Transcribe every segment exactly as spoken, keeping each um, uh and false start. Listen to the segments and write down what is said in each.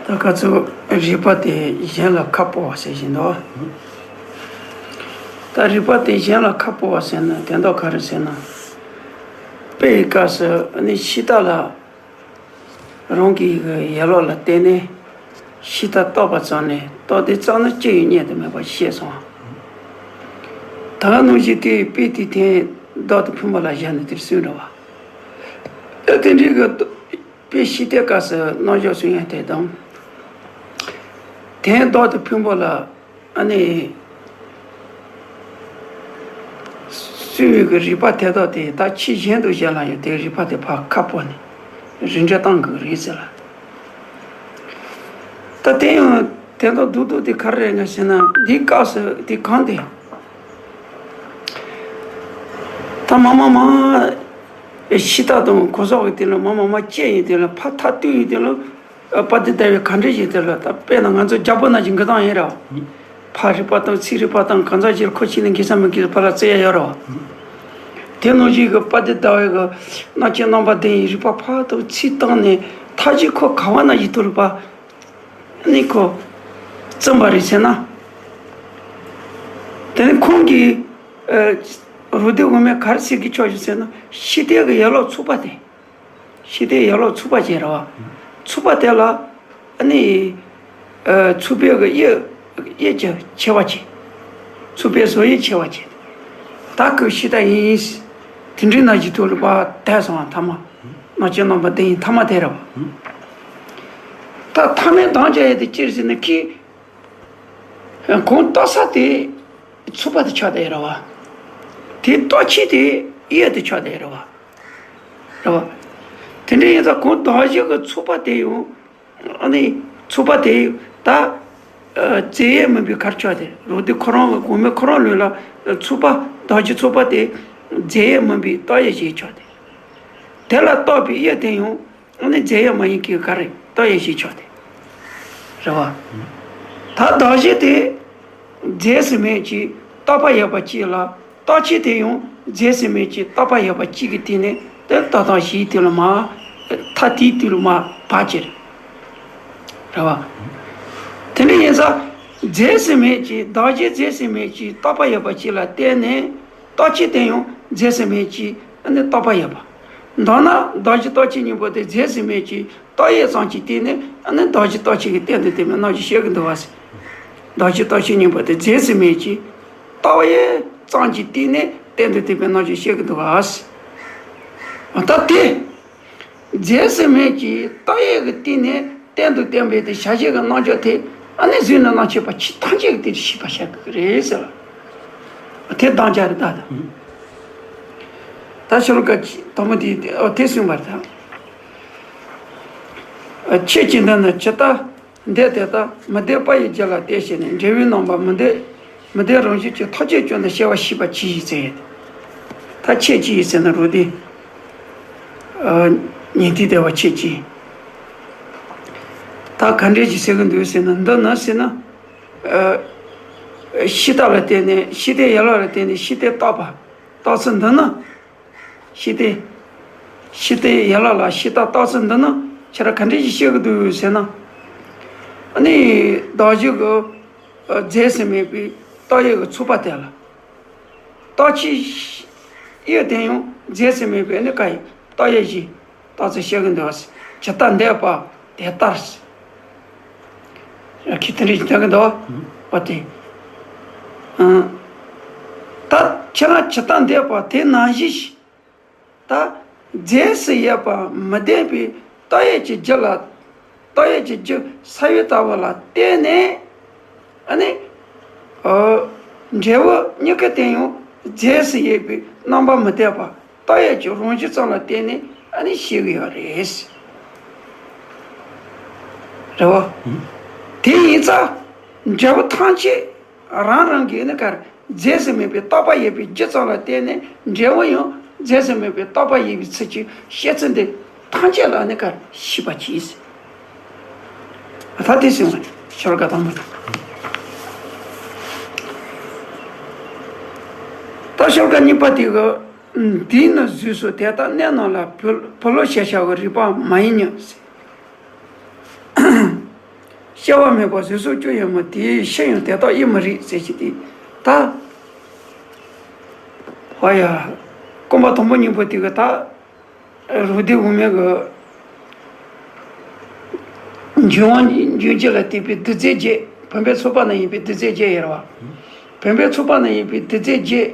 ད་ག་ཚོད་རིག་པ་དེ་གཞན་ལ་ཁ་སྤོ་བ་ཟེར་བཞིན་འདུག་ད་རིག་པ་དེ་གཞན་ལ་ཁ་སྤོ་བ་ཟེར་ན་དོན་དག་ག་རེ་ཟེར་ན། དཔེ་ཡི་སྐབས་སུ་ནི་ཕྱི་ལྟ་ལ་རང་གི་ཡན་ལག་ལ་བརྟེན་ནས་ཕྱི་ལྟ་བརྟགས་པ་ཙམ་ནས་རྟོགས་དེ་རྩ་ནི་ཅི་ཡང་རྙེད་དུ་མེད་པ་ཤེས་སོང་། ད་ག་ནང་བཞིན་དེའི་དཔེ་དེ་དོན་བདག་ཏུ་ཕུན་པ་ལ་བཞག་ནས་དེར་གསུངས་འདྲ་བ། ཨེ་དེ་འདྲའི་གི་དཔེ་ཕྱི་ལྟའི་སྐབས་སུ་རྣམ་གཞག་གསུང་ཡ་དེ་དང་། དོན་བདག་ཏུ་ཕུན་པ་ལ་ཨ་ནི་གསུང་བའི་གི་རིག་པ་དེ་དག་དེ་ད་ཕྱི་གཞན་དུ་གཞན་ལ་ཡང་དེ་རིག་པ་དེ་ཕར་ཁ་སྤོ་ནས་རིགས་འགྲེ་བཏང་དགོས་རེད་ཟེར་ལ། ད་དེ་ཡང་དོན་དག་རྡོག་རྡོག་དེ་ག་རེ་རེད་ང་ཟེར་ན་འདིའི་སྐབས་སུ་དེ་གང་དེ། ད་མ་མ་མ། ཕྱི་ལྟ་དང་གོ་ས་གི་དེ་ལ་མ་མ་མ་བཅད་ཡིན་དེ་ལ་ཕ་ཐ་ཏུ་ཡིན་དེ་ལ། དཔལ་ལྡན་ཟླ་བའི་ག་འདྲ་ཞིག་དེ་ལ་ད་དཔེར་ན་ང་ཚོ་རྒྱལ་པོ་ན་ཞིག་འགི་སྟངས་ཡིན་ར། ཕ་རིག་པ་དང་ཚིག་རིག་པ་དང་གང་ཟག་ཅིག་ཁོ་ཕྱི་ནས་འགི་ས་མི་འགི་ཕ་ལ་བརྩི་ཡ་ཡོད་ར། དེ་ནང་བཞིན་གི་དཔལ་ལྡན་ཟླ་བའི་གི་རྣམ་བཅད་རྣམ་པ་བདུན་ཡི་རིག་པ་ཕ་དང་ཚིག་བཏང་ནས་མཐའ་གཅིག་ཁོ་ག་བ་ན་ཞིག་ཐུག་ལ་པ། ནི་ཁོ་བཙུན་པ་རེད་ཟེར་ན། དེ་ནི་ཁོང་གིས་རུ་སྡེ་དབུ་མའི་གར་ཚིག་གི་ཕྱོགས་ཞིག་ཟེར་ན་ཕྱི་ལྟའི་གི་ཡན་ལག་ཚུགས་པ་དེ། ཕྱི་ལྟའི་ཡན་ལག་ཚུགས་པ་ཅན་རེད་བ། ཚུགས་པ་དེ་ལ་ཨ་ནི་ཚུགས་པའི་གི་དབྱིབས་དབྱིབས་ཀྱི་ཕྱེ་བ་ཅན། ཚུགས་པའི་བཟོ་དབྱིབས་ཕྱེ་བ་ཅན། ད་ཁོས་ཕྱི་ལྟ་ཡིན། དེ་འདྲའི་ན་གཞི་ཐོག་ལ་པ་དད་སོང་བ་ཐ་མ། རྣམ་བཅད་རྣམ་པ་བདུན་ཡིན་ཐ་མ་དེ་རེད་བ། ད་ཐ་མའི་གདམ་བྱ་ཡས་དེ་ཅི་རེད་ཟེར་ན་ཁི། གང་ལྟ་ས་དེ་ཚུགས་པ་དེ་ཆགས་བསྡད་ཡོད་རེད་བ། དེ་ལྟ་ཆོས་དེ་དབྱིབས་དེ་ཆགས་བསྡད་ཡོད་རེད་བ། རེད་བ། དེ་འདྲ་ཡིན་ཙང་གང་ལྟ་གཞི་གི་ཚུགས་པ་དེ་ཡང་ཨ་ནི་ཚུགས་པ་དེ་ད་རྫས་ཡས་མིན་པའི་གར་ཆགས་ཏེ་རུ་སྡེ་ཁོ་རང་གི་དབུ་མའི་ཁོ་རང་ལུགས་ལ་ཚུགས་པ་ལྟ་གཞི་ཚུགས་པ་དེ་རྫས་ཡས་མིན་པའི་ལྟ་ཡས་ཞིག་ཆགས་ཏེ། དེ་ལ་ལྟོས་པའི་དབྱིབས་དེ་ཡང་ཨ་ནི་རྫས་ཡས་མ་ཡིན་གྱི་ག་རེ་ལྟ་ཡས་ཞིག་ཆགས་ཏེ། རེད་བ། ད་གདགས་གཞི་དེ་རྫས་སུ་མེད་ཅིང་རྟག་པ་ཡོད་པ་གཅིག་ལ་ལྟ་ཆོས་དེ་ཡང་རྫས་སུ་མེད་ཅིང་རྟག་པ་ཡོད་པ་གཅིག་གི་སྟེང་ནས་དེ་ལྟ་སྟངས་ཞིག་དེ་ལ་མ། ཐ་དེའི་དུས་ལ་མ་བག་ཅིག་རེད་བ། དེ་འདྲ་ཡིན་ཙང་རྫས་སུ་མེད་ཅིང་གདགས་གཞི་རྫས་སུ་མེད་ཅིང་རྟག་པ་ཡོད་པ་གཅིག་ལ་བརྟེན་ནས། ལྟ་ཆོས་དེ་ཡང་རྫས་སུ་མེད་ཅིང་ཨ་ནི་རྟག་པ་ཡོད་པ། མདོར་ན་གདགས་གཞི་ལྟ་ཆོས་གཉིས་པོ་དེ་རྫས་སུ་མེད་ཅིང་རྟག་ཡོད་ཙམ་གྱི་སྟེང་ནས་ཨ་ནི་གདགས་གཞི་ལྟ་ཆོས་ཀྱི་སྟེང་དུ་བསྟན་པའི་རྣམ་གཞག་བཤད་ཀྱི་འདུག་བ་ཟེར། གདགས་གཞི་ལྟ་ཆོས་གཉིས་པོ་དེ་རྫས་སུ་མེད་ཅིང་རྟག་ཡོད་ཙམ་གྱི་སྟེང་ནས་སྟེང་དུ་བསྟན་པའི་རྣམ་གཞག་བཤད་ཀྱི་འདུག་བ་ཟེར། ད་དེ། རྫས་སུ་མེད་ཀྱི་རྟག་ཡོད་ཀྱི་སྟེང་ནས་གཏན་དུ་བསྟན་པའི་དེ་བྱ་བྱེད་ཀྱི་རྣམ་གཞག་དེ་ཨ་ནི་གཟུགས་ནས་རྣམ་མཁྱེན་པ་ཆོས་ཐམས་ཅད་ཀྱི་དེ་ཤེས་པར་བྱ་དགོས་ཀྱི་རེད་ཟེར་བ། དེ་གདམ་བྱ་རེད་ད། ད་ཤོ་ལོ་ཀ་དང་པོ་དེ་ཨོ་དེ་གསུངས་པ་རེད་ད། ཁྱེད་ཀྱིས་འདི་ནི་ཇི་ལྟར། འདས་དེ་ལྟར་མི་འདས་པ་ཡི་རྒྱུ་ལ་བརྟེན་བྱས་ནས་འབྲས་བུའི་རྣམ་པ་མི་འདས་མི་འདས་རང་བཞིན་གྱི་ཐམས་ཅད་ཀྱང་དུ་སྐྱེ་བ་ཤེས་པར་གྱིས་ཤིག་ཟེར། ད་ཁྱེད་ཀྱིས་ཟེར་ན་རུ་སྡེ། ཉན་ཐོས་སྡེ་པ་ཁྱེད་ཀྱིས། ད་ག་འདྲས་ཞིག་ཟེར་གི་འདུག་ཟེར་ན་འདི་ནི་ཟེར་ན། ཕྱི་ལྟ་ལ་བརྟེན་ནས་ཕྱི་ལྟའི་ཡན་ལག་ལ་བརྟེན་ནས་ཕྱི་ལྟའི་རྟག་པ་རྟགས་ཚུལ་འདི་ནི། ཕྱི་ལྟའི། ཕྱི་ལྟའི་ཡན་ལག་ལ་ཕྱི་ལྟ་རྟགས་ཚུལ་འདི་ནི་ཁྱེད་རང་ག་འདྲ་ཞིག་བཤད་ཀྱི་འདུག་ཟེར་ན། ཨ་ནི་གདགས་གཞི་གི་རྫས་སུ་མེད་པའི་རྟག་ཡོད་ཀྱི་ཚུགས་པ་དེ་ལ། རྟག་ཆོས་ཡོད་དེ་ཡང་རྫས་སུ་མེད་པའི་ཨ་ནི་ཀ་ཡི་རྟག་ཡོད་ཀྱི་རྟགས་ཚུལ་བཤད་ཀྱི་འདུག་ཟེར། ཇི་ལྟར་འདས་པ་དེ་ལྟར། ཁྱེད་དེ་འདྲ་ཞིག་བསྟན་གྱི་འདུག་བ། ཨོ་དེ། ཨང་། ད་ཁྱེད་རང་ཇི་ལྟར་འདས་པ་དེ་ནང་བཞིན་ཞིག་ད་རྫས་སུ་ཡོད་པ་མི་ལྡན་པའི་རྟག་ཡོད་ཀྱི་རྒྱུ་ལ་རྟག་ཡོད་ཀྱི་རྒྱུ་ས་བོན་ལྟ་བུ་ལ་བརྟེན་ནས་ཨ་ནི། ཨོ། འབྲས་བུ་གཉིས་ཀ་དེ་ཡང་རྫས་སུ་ཡོད་པའི་རྣམ་པ་མི་འདས་པ། རྟག་ཡོད་ཀྱི་རང་བཞིན་ཙམ་ལ་བརྟེན་ནས་ཨ་ནི་ཤེས་ཀྱི་ཡོད་རེད། རེད་བ། དེ་ཡིན་ཙང་འབྲས་བུ་ཐམས་ཅད་རང་རང་གི་ནི་གར་རྫས་སུ་མེད་པའི་རྟག་པ་ཡོད་པའི་རྒྱུ་ཙམ་ལ་བརྟེན་ནས་འབྲས་བུ་ཡང་རྫས་སུ་མེད་པའི་རྟག་པ་ཡོད་པའི་ཚུལ་གྱི་བཤད་ཚུལ་འདི་ཐམས་ཅད་ལ་ནི་གར་ཤེས་པར་གྱིས། ད་དེ་ཟེར་བ་ཤོ་ལོ་ཀ་དང་པོ་དང་། ད་ཤོ་ལོ་ཀ་གཉིས་པ་དེ་གི། འདིས་ནི་གཟུགས་སོགས་དེ་ལྟར་གནས་རྣམས་ལ་བུ་བུ་ལོ་ཞེས་བྱ་བའི་རིགས་པ་མ་ཡིན་སྙམ་ཟེར། སྐྱེ་བ་མེད་པ་བཟོད་ཟོག་སྐྱོ་ཡང་མོ་དེའི་ཤེས་ཡང་དེ་དག་དབྱེ་མི་རིགས་ཟེར་གྱི་དེ། ད་ཧོ་ཡ། སྐོམ་པ་དང་པོ་གཉིས་པོ་དེ་གི་ད་རུ་སྡེ་དབུ་མའི་གི་འབྱུང་བ་འབྱུང་བྱེད་ལ་བརྟེན་པའི་རྡུལ་རྫས་བརྒྱད། བུམ་པའི་ཚོགས་པ་ན་ཡོད་པའི་རྡུལ་རྫས་བརྒྱད་ཡོད་རེད་བ། བུམ་པའི་ཚོགས་པ་ན་ཡོད་པའི་རྡུལ་རྫས་བརྒྱད།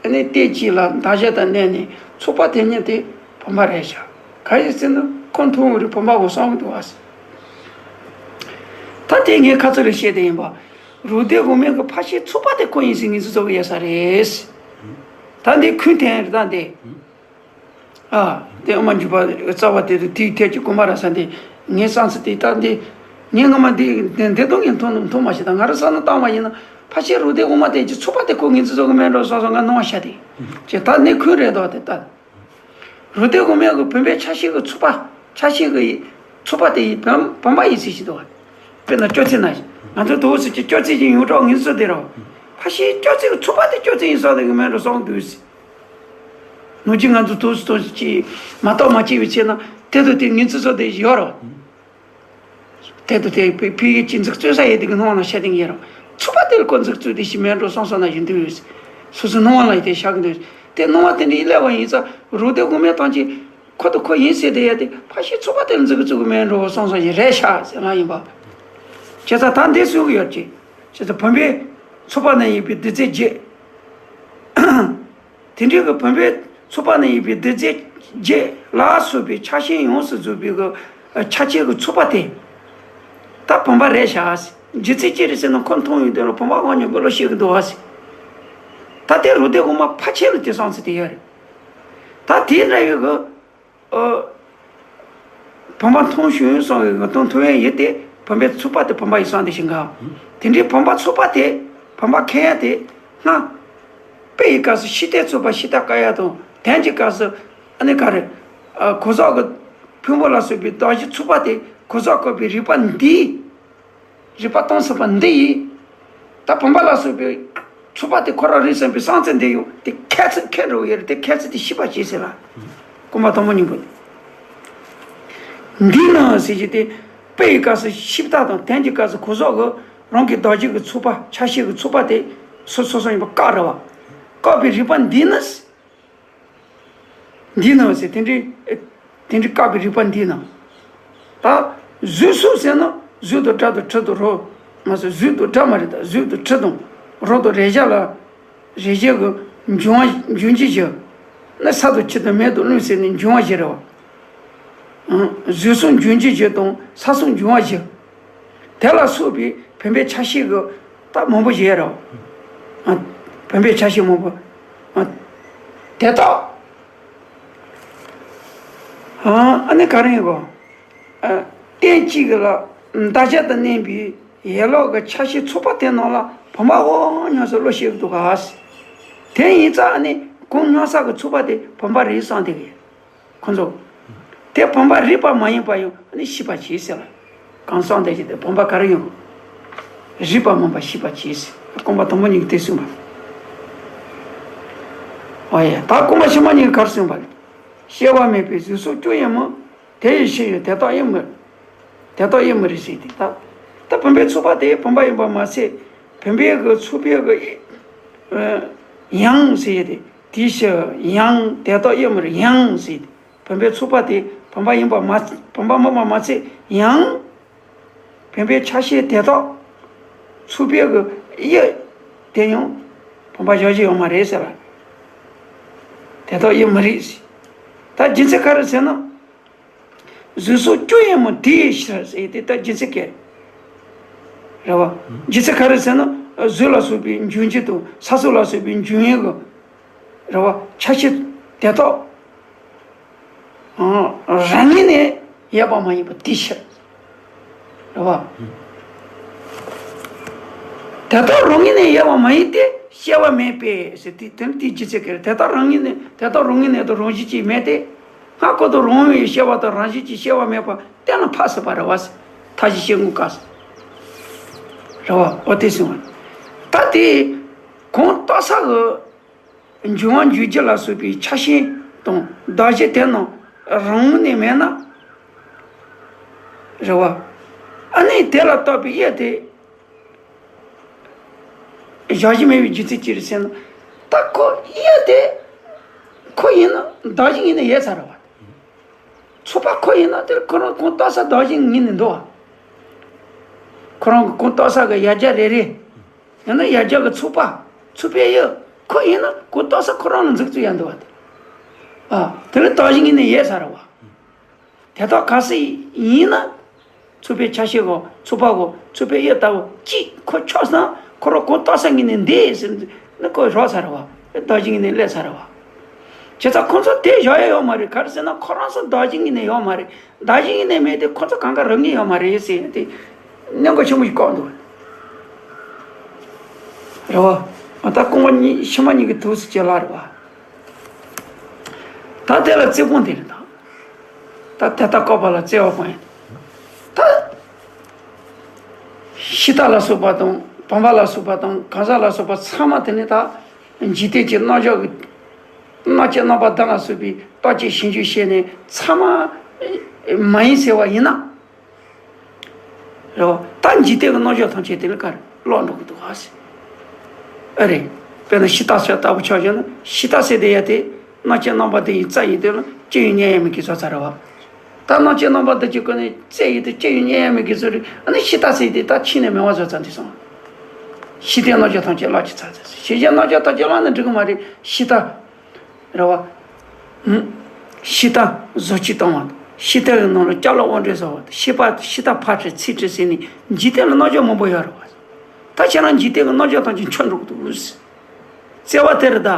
ཨ་ནི་རྟེན་གཅིག་ལ་འདག་བྱེད་དང་གནས་ནས་ཚོགས་པ་དེ་ཉིད་དེ་བུམ་པ་རེད་བཞག་ག་ཡིན་ཟེར་ན་ཁོ་མཐོང་བའི་རིགས་བུམ་པ་གོ་གསུངས་འདུག་བ། ད་དེ་ངས་ཁ་ཚུར་ལ་བཤད་དེ་ཡིན་པ། རུ་སྡེ་དབུ་མའི་གི་ཕ་ཤའི་ཚོགས་པ་དེ་ཁོ་ཡིན་ཟེར་ངེས་འཛིན་བཟོ་གི་ཡོད་ས་རེད། ད་འདི་ཁུངས་ཐེན་རེད་ད་འདི། ཨ། དེ་དབུ་མ་འཇུག་པ་རྩ་བ་དེ་དུ་དེའི་ཐད་ཀྱི་དགོངས་པ་ར་ས་འདི། ངའི་བསམ་ཚུལ་དེ་ལྟར་འདི། ངའི་སྔ་མ་འདི་འདི་འདི་དོན་ངས་མཐོང་མཐོང་མ་ཤེས་ད་ང་རང་བསམ་བློ་བཏང་བ་ཡིན་ན་ཕ་ཤའི་རུ་སྡེ་དབུ་མ་དེ་ཀྱི་ཚོགས་པ་དེ་ཁོ་ངེས་འཛིན་བཟོ་གི་མེད་འགྲོ་བསམ་བསམ་ང་སྣང་བ་ཤར་དེ། ཅེས་ད་ནི་ཁུངས་རེད་འདུག་དེ་ལྟར། རུ་སྡེ་དབུ་མའི་གི་བུམ་པའི་ཆ་ཤས་ཀྱི་ཚོགས་པ། ཆ་ཤས་ཀྱི་ཚོགས་པ་དེ་ཡི་བུམ་བུམ་པ་ཡིན་ཟེར་ཞིག་འདུག་བ། དཔེར་ན་སྐྱོ་ཚད་ན་ང་ཚོ་དུ་བ་སུ་ཅི་སྐྱོ་ཚད་ཀྱི་ཡོངས་གྲགས་ངེས་འཛིན་བཟོ་དེ་རོ། ཕ་ཤའི་སྐྱོ་ཚད་ཀྱི་ཚོགས་པ་དེ་སྐྱོ་ཚད་ཡིན་བསམ་དེ་གི་མེད་འགྲོ་བསམ་འདུག་ཟེར། ནུ་ཅི་ང་ཚོ་དུས་སུ་དུས་སུ་ཅི་མ་གཏོགས་མ་སྐྱེས་པའི་ཚེ་ན་དེ་དུ་དེ་ངེས་འཛིན་བཟོ་དེ་ཡོད་རོ། དེ་དུ་དེ་ཕི་ཕི་ཡི་ཅི་འཛུགས་རྩོད་ས་ཡི་དེ་གི་སྣང་བ་ན་ཤ་དེ་ཡོད་རོ། ཚོགས་པ་དེ་ལ་ཁོ་འཛུགས་རྩོད་དེ་ཞིག་མེད་འགྲོ་སོང་སོང་ན་ཡིན་དུས། སོ་སོའི་སྣང་བ་ལ་ཡི་དེ་ཤ་གི་འདུག་དེ་སྣང་བ་དེ་འདྲའི་སླེབས་པ་ཡིན་ཙང་རུ་སྡེ་དབུ་མའི་སྟངས་ཀྱིས་ཁོ་དུ་ཁོ་ཡིན་ཟེར་དེ་ཡ་དེ་ཕ་ཤའི་ཚོགས་པ་དེ་ལ་འཛུགས་གི་བཙུགས་གི་མེད་འགྲོ་སོང་སོང་ཞིག་རེད་ཤག་ཟེར་ང་ཡིན་པ། བྱས་ཙང་ད་འདི་གསུང་གི་ཡོད་ཀྱི། བྱས་ཙང་བུམ་པའི་ཚོགས་པ་ན་ཡོད་པའི་རྡུལ་རྫས་བརྒྱད། དེ་འདྲའི་གི་བུམ་པའི་ཚོགས་པ་ན་ཡོད་པའི་རྡུལ་རྫས་བརྒྱད་ལ་སོགས་པའི་ཆ་ཤས་ཡོངས་སུ་རྫོགས་པའི་གི་ཆ་ཤས་ཀྱི་ཚོགས་པ་དེ་ད་བུམ་པ་རེད་བཞག་ཟེར། རྒྱུ་མཚན་ཅི་རེད་ཟེར་ན་ཁོ་མཐོང་ཡོང་དུས་ལ་བུམ་པ་དབང་ཉམས་པའི་བློ་ཤེས་ཀྱི་འདུག་བ་ཟེར། ད་དེ་རུ་སྡེ་དབུ་མ་ཕལ་ཆེར་ལ་དེ་བསམ་ཚུལ་དེ་ཡོད་རེད། ད་དེ་འདྲ་ཡོད་གི་ཨོ། བུམ་པ་མཐོང་བྱུང་སོང་བའི་ངག་དོན་ཐུབ་ཡས་ཡོད་དེ་བུམ་པའི་ཚོགས་པ་དེ་བུམ་པ་ཡིན་བསམ་དེ་ཞིག་ག་དེ་འདྲའི་བུམ་པ་ཚོགས་པ་དེ་བུམ་པ་མཁྱེན་ཡ་དེ་སྔ། དཔེ་ཡི་སྐབས་སུ་ཤི་ལྟས་ཚོགས་པ་ཤི་ལྟ་དཀའ་ཡ་དང་དོན་གྱི་སྐབས་སུ་ཨ་ནི་ག་རེ། གོ་ཟག་གི་ཕུང་པོ་ལ་སོགས་པའི་གདགས་གཞི་ཚོགས་པ་དེ་གོ་ཟག་བཀོད་པའི་རིག་པ་འདིས། རིག་པ་སྟོང་ཟད་པ་འདི་ཡིས། ད་བུམ་པ་ལ་སོགས་པའི་ཚོགས་པ་དེ་ཁོ་རང་རིག་ཟིན་པའི་བསམ་ཚུལ་འདི་ཡོད་དེ་ཁྱད་ཚུལ་ཁྱད་འགྲོ་ཡོད་རེད་དེ་ཁྱད་ཚུལ་དེ་ཤེས་པ་བྱེད་ཟེར་ལ། སྐུ་མ་དང་པོ་སྙིང་པོ་དེ། འདི་ནང་ཟེར་གྱི་དེ་དཔེ་ཡི་སྐབས་སུ་ཤི་ལྟ་དང་དོན་གྱི་སྐབས་སུ་གོ་ཟག་གི་རང་གི་གདགས་གཞི་གི་ཚོགས་པ་ཆ་ཤས་ཀྱི་ཚོགས་པ་དེ་སོ་སོ་སོ་ཡིན་པ་བཀག་རེད་བ། བཀག་པའི་རིག་པ་འདི་ནི། འདི་ནང་ཟེར་དེ་འདྲའི་དེ་འདྲའི་བཀག་པའི་རིག་པ་འདི་ནང་། ད་གཟུགས་སོགས་ཟེར་ན་གཟུགས་དང་སྒྲ་དང་དྲི་དང་རོ། མ་ཟད་གཟུགས་དང་སྒྲ་མ་རེད་ད་གཟུགས་དང་དྲི་དང་རོ་དང་རེག་བྱ་ལ། རེག་བྱ་གི་འབྱུང་བ་འབྱུང་བྱེད་བཞི། ནི་ས་དང་ཆུ་དང་མེ་དང་རླུང་ཟེར་ནས་འབྱུང་བ་བཞི་རེད་བ། གཟུགས་སོགས་འབྱུང་བྱེད་བཞི་དང་ས་སོགས་འབྱུང་བ་བཞི། དེ་ལ་སོགས་པའི་བུམ་པའི་ཆ་ཤས་ཀྱི་རྟགས་མང་པོ་ཞིག་ཡོད་རེད། ཨ། བུམ་པའི་ཆ་ཤས་མང་པོ། ཨ། དེ་དག་ཨ་ནི་ག་རེ་ཡིན་གོ་ཨ། རྟེན་གཅིག་ལ་འདག་བྱེད་དུ་གནས་པའི་ཡན་ལག་གི་ཆ་ཤས་ཚོགས་པ་དེ་རྣམས་ལ་བུམ་པ་དབང་ཉམས་སུ་བློ་ཤེས་ཀྱི་འདུག་ག་དེ་ཡིན་ཙང་ཨ་ནི་གོང་མྱང་ས་གི་ཚོགས་པ་དེ་བུམ་པ་རེད་བསམ་དེ་གི་ཁོ་ཚོ། དེ་བུམ་པ་རིག་པ་མ་ཡིན་པ་ཡང་ནི་ཤེས་པ་བྱེད་ཟེར་ལ། གང་གསུངས་དེ་བཞིན་དུ་བུམ་པ་ག་རེ་ཡིན། རིག་པ་མིན་པ་ཤེས་པ་བྱེད་ཟེར། སྐོམ་པ་དང་པོ་གཉིས་ཀྱིས་དེ་གསུངས་པ། ཨོ་ཡ། ད་སྐོམ་པ་ཕྱི་མ་གཉིས་ཀྱིས་ག་རེ་གསུངས་པ། སྐྱེ་བ་མེད་པའི་གཟུགས་སོགས་སྐྱོ་ཡང་མོ། དེ་ཡི་ཤེས་ཡོན་དེ་དག་དབྱེ་མི། དེ་དག་དབྱེ་མི་རིགས་ཟེར་ཏེ་ད། ད་བུམ་པའི་ཚོགས་པ་དེ་བུམ་པ་ཡིན་པ་མ་ཚད། བུམ་པའི་གི་ཚོགས་པའི་གི་ཡང་ཟེར་ཏེ། དེའི་ཕྱིར་ཡང་དེ་དག་དབྱེ་མི་རུང་ཡང་ཟེར་ཏེ། བུམ་པའི་ཚོགས་པ་དེ་བུམ་པ་ཡིན་པ་མ་བུམ་པ་མིན་པ་མ་ཚད་ཡང་། བུམ་པའི་ཆ་ཤས་དེ་དག་ཚོགས་པའི་གི་དབྱེ་དེ་ཡང་བུམ་པ་བཞག་རྒྱུ་ཡོད་མ་རེད་ཟེར་བ། དེ་དག་དབྱེ་མི་རིགས་ཟེར། ད་རྒྱུ་མཚན་ག་རེ་ཟེར་ན། གཟུགས་སོགས་སྐྱོ་ཡང་མོ་དེའི་ཕྱིར་ཟེར་ཏེ་ད་རྒྱུ་མཚན་ག་རེ། རེད་བ། རྒྱུ་མཚན་ག་རེ་ཟེར་ན་གཟུགས་ལ་སོགས་པའི་འབྱུང་འགྱུར་དང་ས་སོགས་ལ་སོགས་པའི་འབྱུང་ཡུལ་གྱི་རེད་བ་ཆ་ཤས་དེ་དག་རང་ངོས་ནས་ཡོད་པ་མ་ཡིན་པ་དེའི་ཕྱིར། རེད་བ། དེ་དག་རང་ངོས་ནས་ཡོད་པ་མ་ཡིན་ཏེ་སྐྱེ་བ་མེད་པས་ཟེར་ཏེ་དེ་ནི་དེའི་རྒྱུ་མཚན་ག་རེ་དེ་དག་རང་ངོས་ནས་དེ་དག་རང་ངོས་ནས་དང་རང་བཞིན་གྱིས་མེད་དེ། སྔ་ཁོ་དང་རང་བའི་སྐྱེ་བ་དང་རང་བཞིན་གྱིས་སྐྱེ་བ་མེད་པ་གཏན་ལ་ཕབ་ཟེར་བ་རེད་བ། མཐའ་བཞི་སྐྱེ་དངོས་སྐབས་སུ། རེད་བ་འོ་དེ་ཟེར་བ། ད་དེ་གང་རྟོགས་ས་གི་འབྱུང་བ་འཇུག་རྒྱུ་ལ་སོགས་པའི་ཆ་ཤས་དང་གདགས་གཞི་དེ་རྣམས་རང་ངོས་ནས་མེད་ན། རེད་བ། ཨ་ནི་དེ་ལ་བཏགས་པའི་དབྱིབས་དེ་གཞག་གཞི་མེད་པའི་རྒྱུ་མཚན་ཅི་རེད་ཟེར་ན། ད་ཁོ་དབྱིབས་དེ་ཁོ་ཡིན་ན་བདག་གཞན་གཉིས་ནས་ཡོད་ས་རེད་བ། ཚོགས་པ་ཁོ་ཡིན་ན་དེ་ཁོ་རང་གོང་བཏགས་ས་བདག་གཞན་གཉིས་ནས་འདུག་བ། ཁོ་རང་གི་གོང་བཏགས་ས་གི་ཡར་རྒྱ་རེ་རེ། ཡང་ན་ཡར་རྒྱ་གི་ཚོགས་པ། ཚོགས་པའི་དབྱིབས་ཁོ་ཡིན་ན་གོང་བཏགས་ས་ཁོ་རང་ལ་འཛུགས་ཚུལ་ཡང་འདུག་བ་དེ། ཨ། དེ་ནི་བདག་གཞན་གཉིས་ནས་ཡོད་ས་རེད་བ། དེ་དག་གལ་སྲིད་ཡིན་ན། ཚོགས་པའི་ཆ་ཤས་གོ། ཚོགས་པ་གོ། ཚོགས་པའི་དབྱིབས་ལྟ་བུ་གཅིག་ཁོ་ཆགས་ན་ཁོ་རང་གོང་བཏགས་ས་གཉིས་ནས་འདས་ཟེར་ནི་ཁོ་རག་ས་རེད་བ། བདག་གཞན་གཉིས་ནས་སླེབས་ས་རེད་བ། བྱས་ཙང་ཁོ་ཚོ་དེ་བཞག་ཡ་ཡོད་མ་རེད། ག་རེ་ཟེར་ན་ཁོ་རང་ཚོ་བདག་གཞན་གཉིས་ནས་ཡོད་མ་རེད། བདག་གཞན་གཉིས་ནས་མེད་དེ་ཁོ་ཚོ་གང་ག་རང་ངེས་ཡོད་མ་རེད་ཟེར་ཏེ། གནད་འགག་ཆེན་པོ་ཞིག་བཀག་འདུག་རེད་བ། ད་རྐང་པ་གཉིས་ཕྱི་མ་གཉིས་ཀྱི་དུས་སུ་བྱེད་ལ་རེད་བ། ད་དེ་ལ་རྩིས་སྤོང་དེ་རེད་ད། ད་དེ་ལྟར་བཀག་པ་ལ་རྩིས་པ་སྤོང་ཡིན། ད་ཕྱི་ལྟ་ལ་སོགས་པ་དང་བུམ་པ་ལ་སོགས་པ་དང་གང་ཟག་ལ་སོགས་པ་ཚང་མ་དེ་ནི་ད་འཇིག་རྟེན་གྱི་རྣམ་གཞག་གི་རྣམ་བཅད་རྣམ་པ་བདུན་ལ་སོགས་པའི་རྟགས་ཀྱི་ཞིབ་འཇུག་བྱས་ནས་ཚང་མ་མ་ཡིན་ཟེར་བ་ཡིན་ན། རེད་བ། ད་འཇིག་རྟེན་གྱི་རྣམ་གཞག་ཐམས་ཅད་དེ་ལ་ག་རེ་ལོག་འགྲོ་གི་འདུག་ཨ་ཟེར། ཨ་རེད། དཔེར་ན་ཕྱི་ལྟ་ཟེར་ལྟ་བུ་ཆ་བཞག་ན་ཕྱི་ལྟ་ཟེར་དེ་ཡ་དེ་རྣམ་བཅད་རྣམ་པ་བདུན་ཡི་རྩ་ཡི་དེ་ལ་སྤྱི་ཡི་མཉམ་ཡངས་མའི་དགེ་ཚོགས་ཚར་བ། ད་རྣམ་བཅད་རྣམ་པ་བདུན་གྱི་སྒོ་ནས་རྩ་ཡི་དེ་སྤྱི་ཡི་མཉམ་ཡངས་མའི་དགེ་ཚོགས་རེད། ཨ་ནི་ཕྱི་ལྟ་ཟེར་དེ་ད་ཕྱི་ནས་མེད་པ་བཟོ་ཚར་འདི་སོང་། ཕྱི་ལྟའི་རྣམ་གཞག་ཐམས་ཅད་བརླག་གི་ཚར་ཚར་ཟེར། ཕྱི་ལྟའི་རྣམ་གཞག་ཐམས་ཅད་བརླག་ན་འགྲིག་གི་མ་རེད། ཕྱི་ལྟ། རེད་བ། ཧུམ། ཕྱི་ལྟ་བཟོ་བཅོས་བཏང་བ་དང་ཕྱི་ལྟ་གི་ནང་ལ་ཅ་ལག་དབོར་འདྲེན་བཟོ་བ་དང་ཕྱི་པ་ཕྱི་ལྟ་ཕར་བྲལ་ཚུར་བྲལ་ཟེར་ནས་འཇིག་རྟེན་ལ་རྣམ་གཞག་མང་པོ་ཡོད་རེད་བ། ད་ཁྱེད་རང་འཇིག་རྟེན་གྱི་རྣམ་གཞག་ཐམས་ཅད་འཆོར་འགྲོ་གི་འདུག་ཟེར། བརྩེ་བ་དེ་རེད་ད།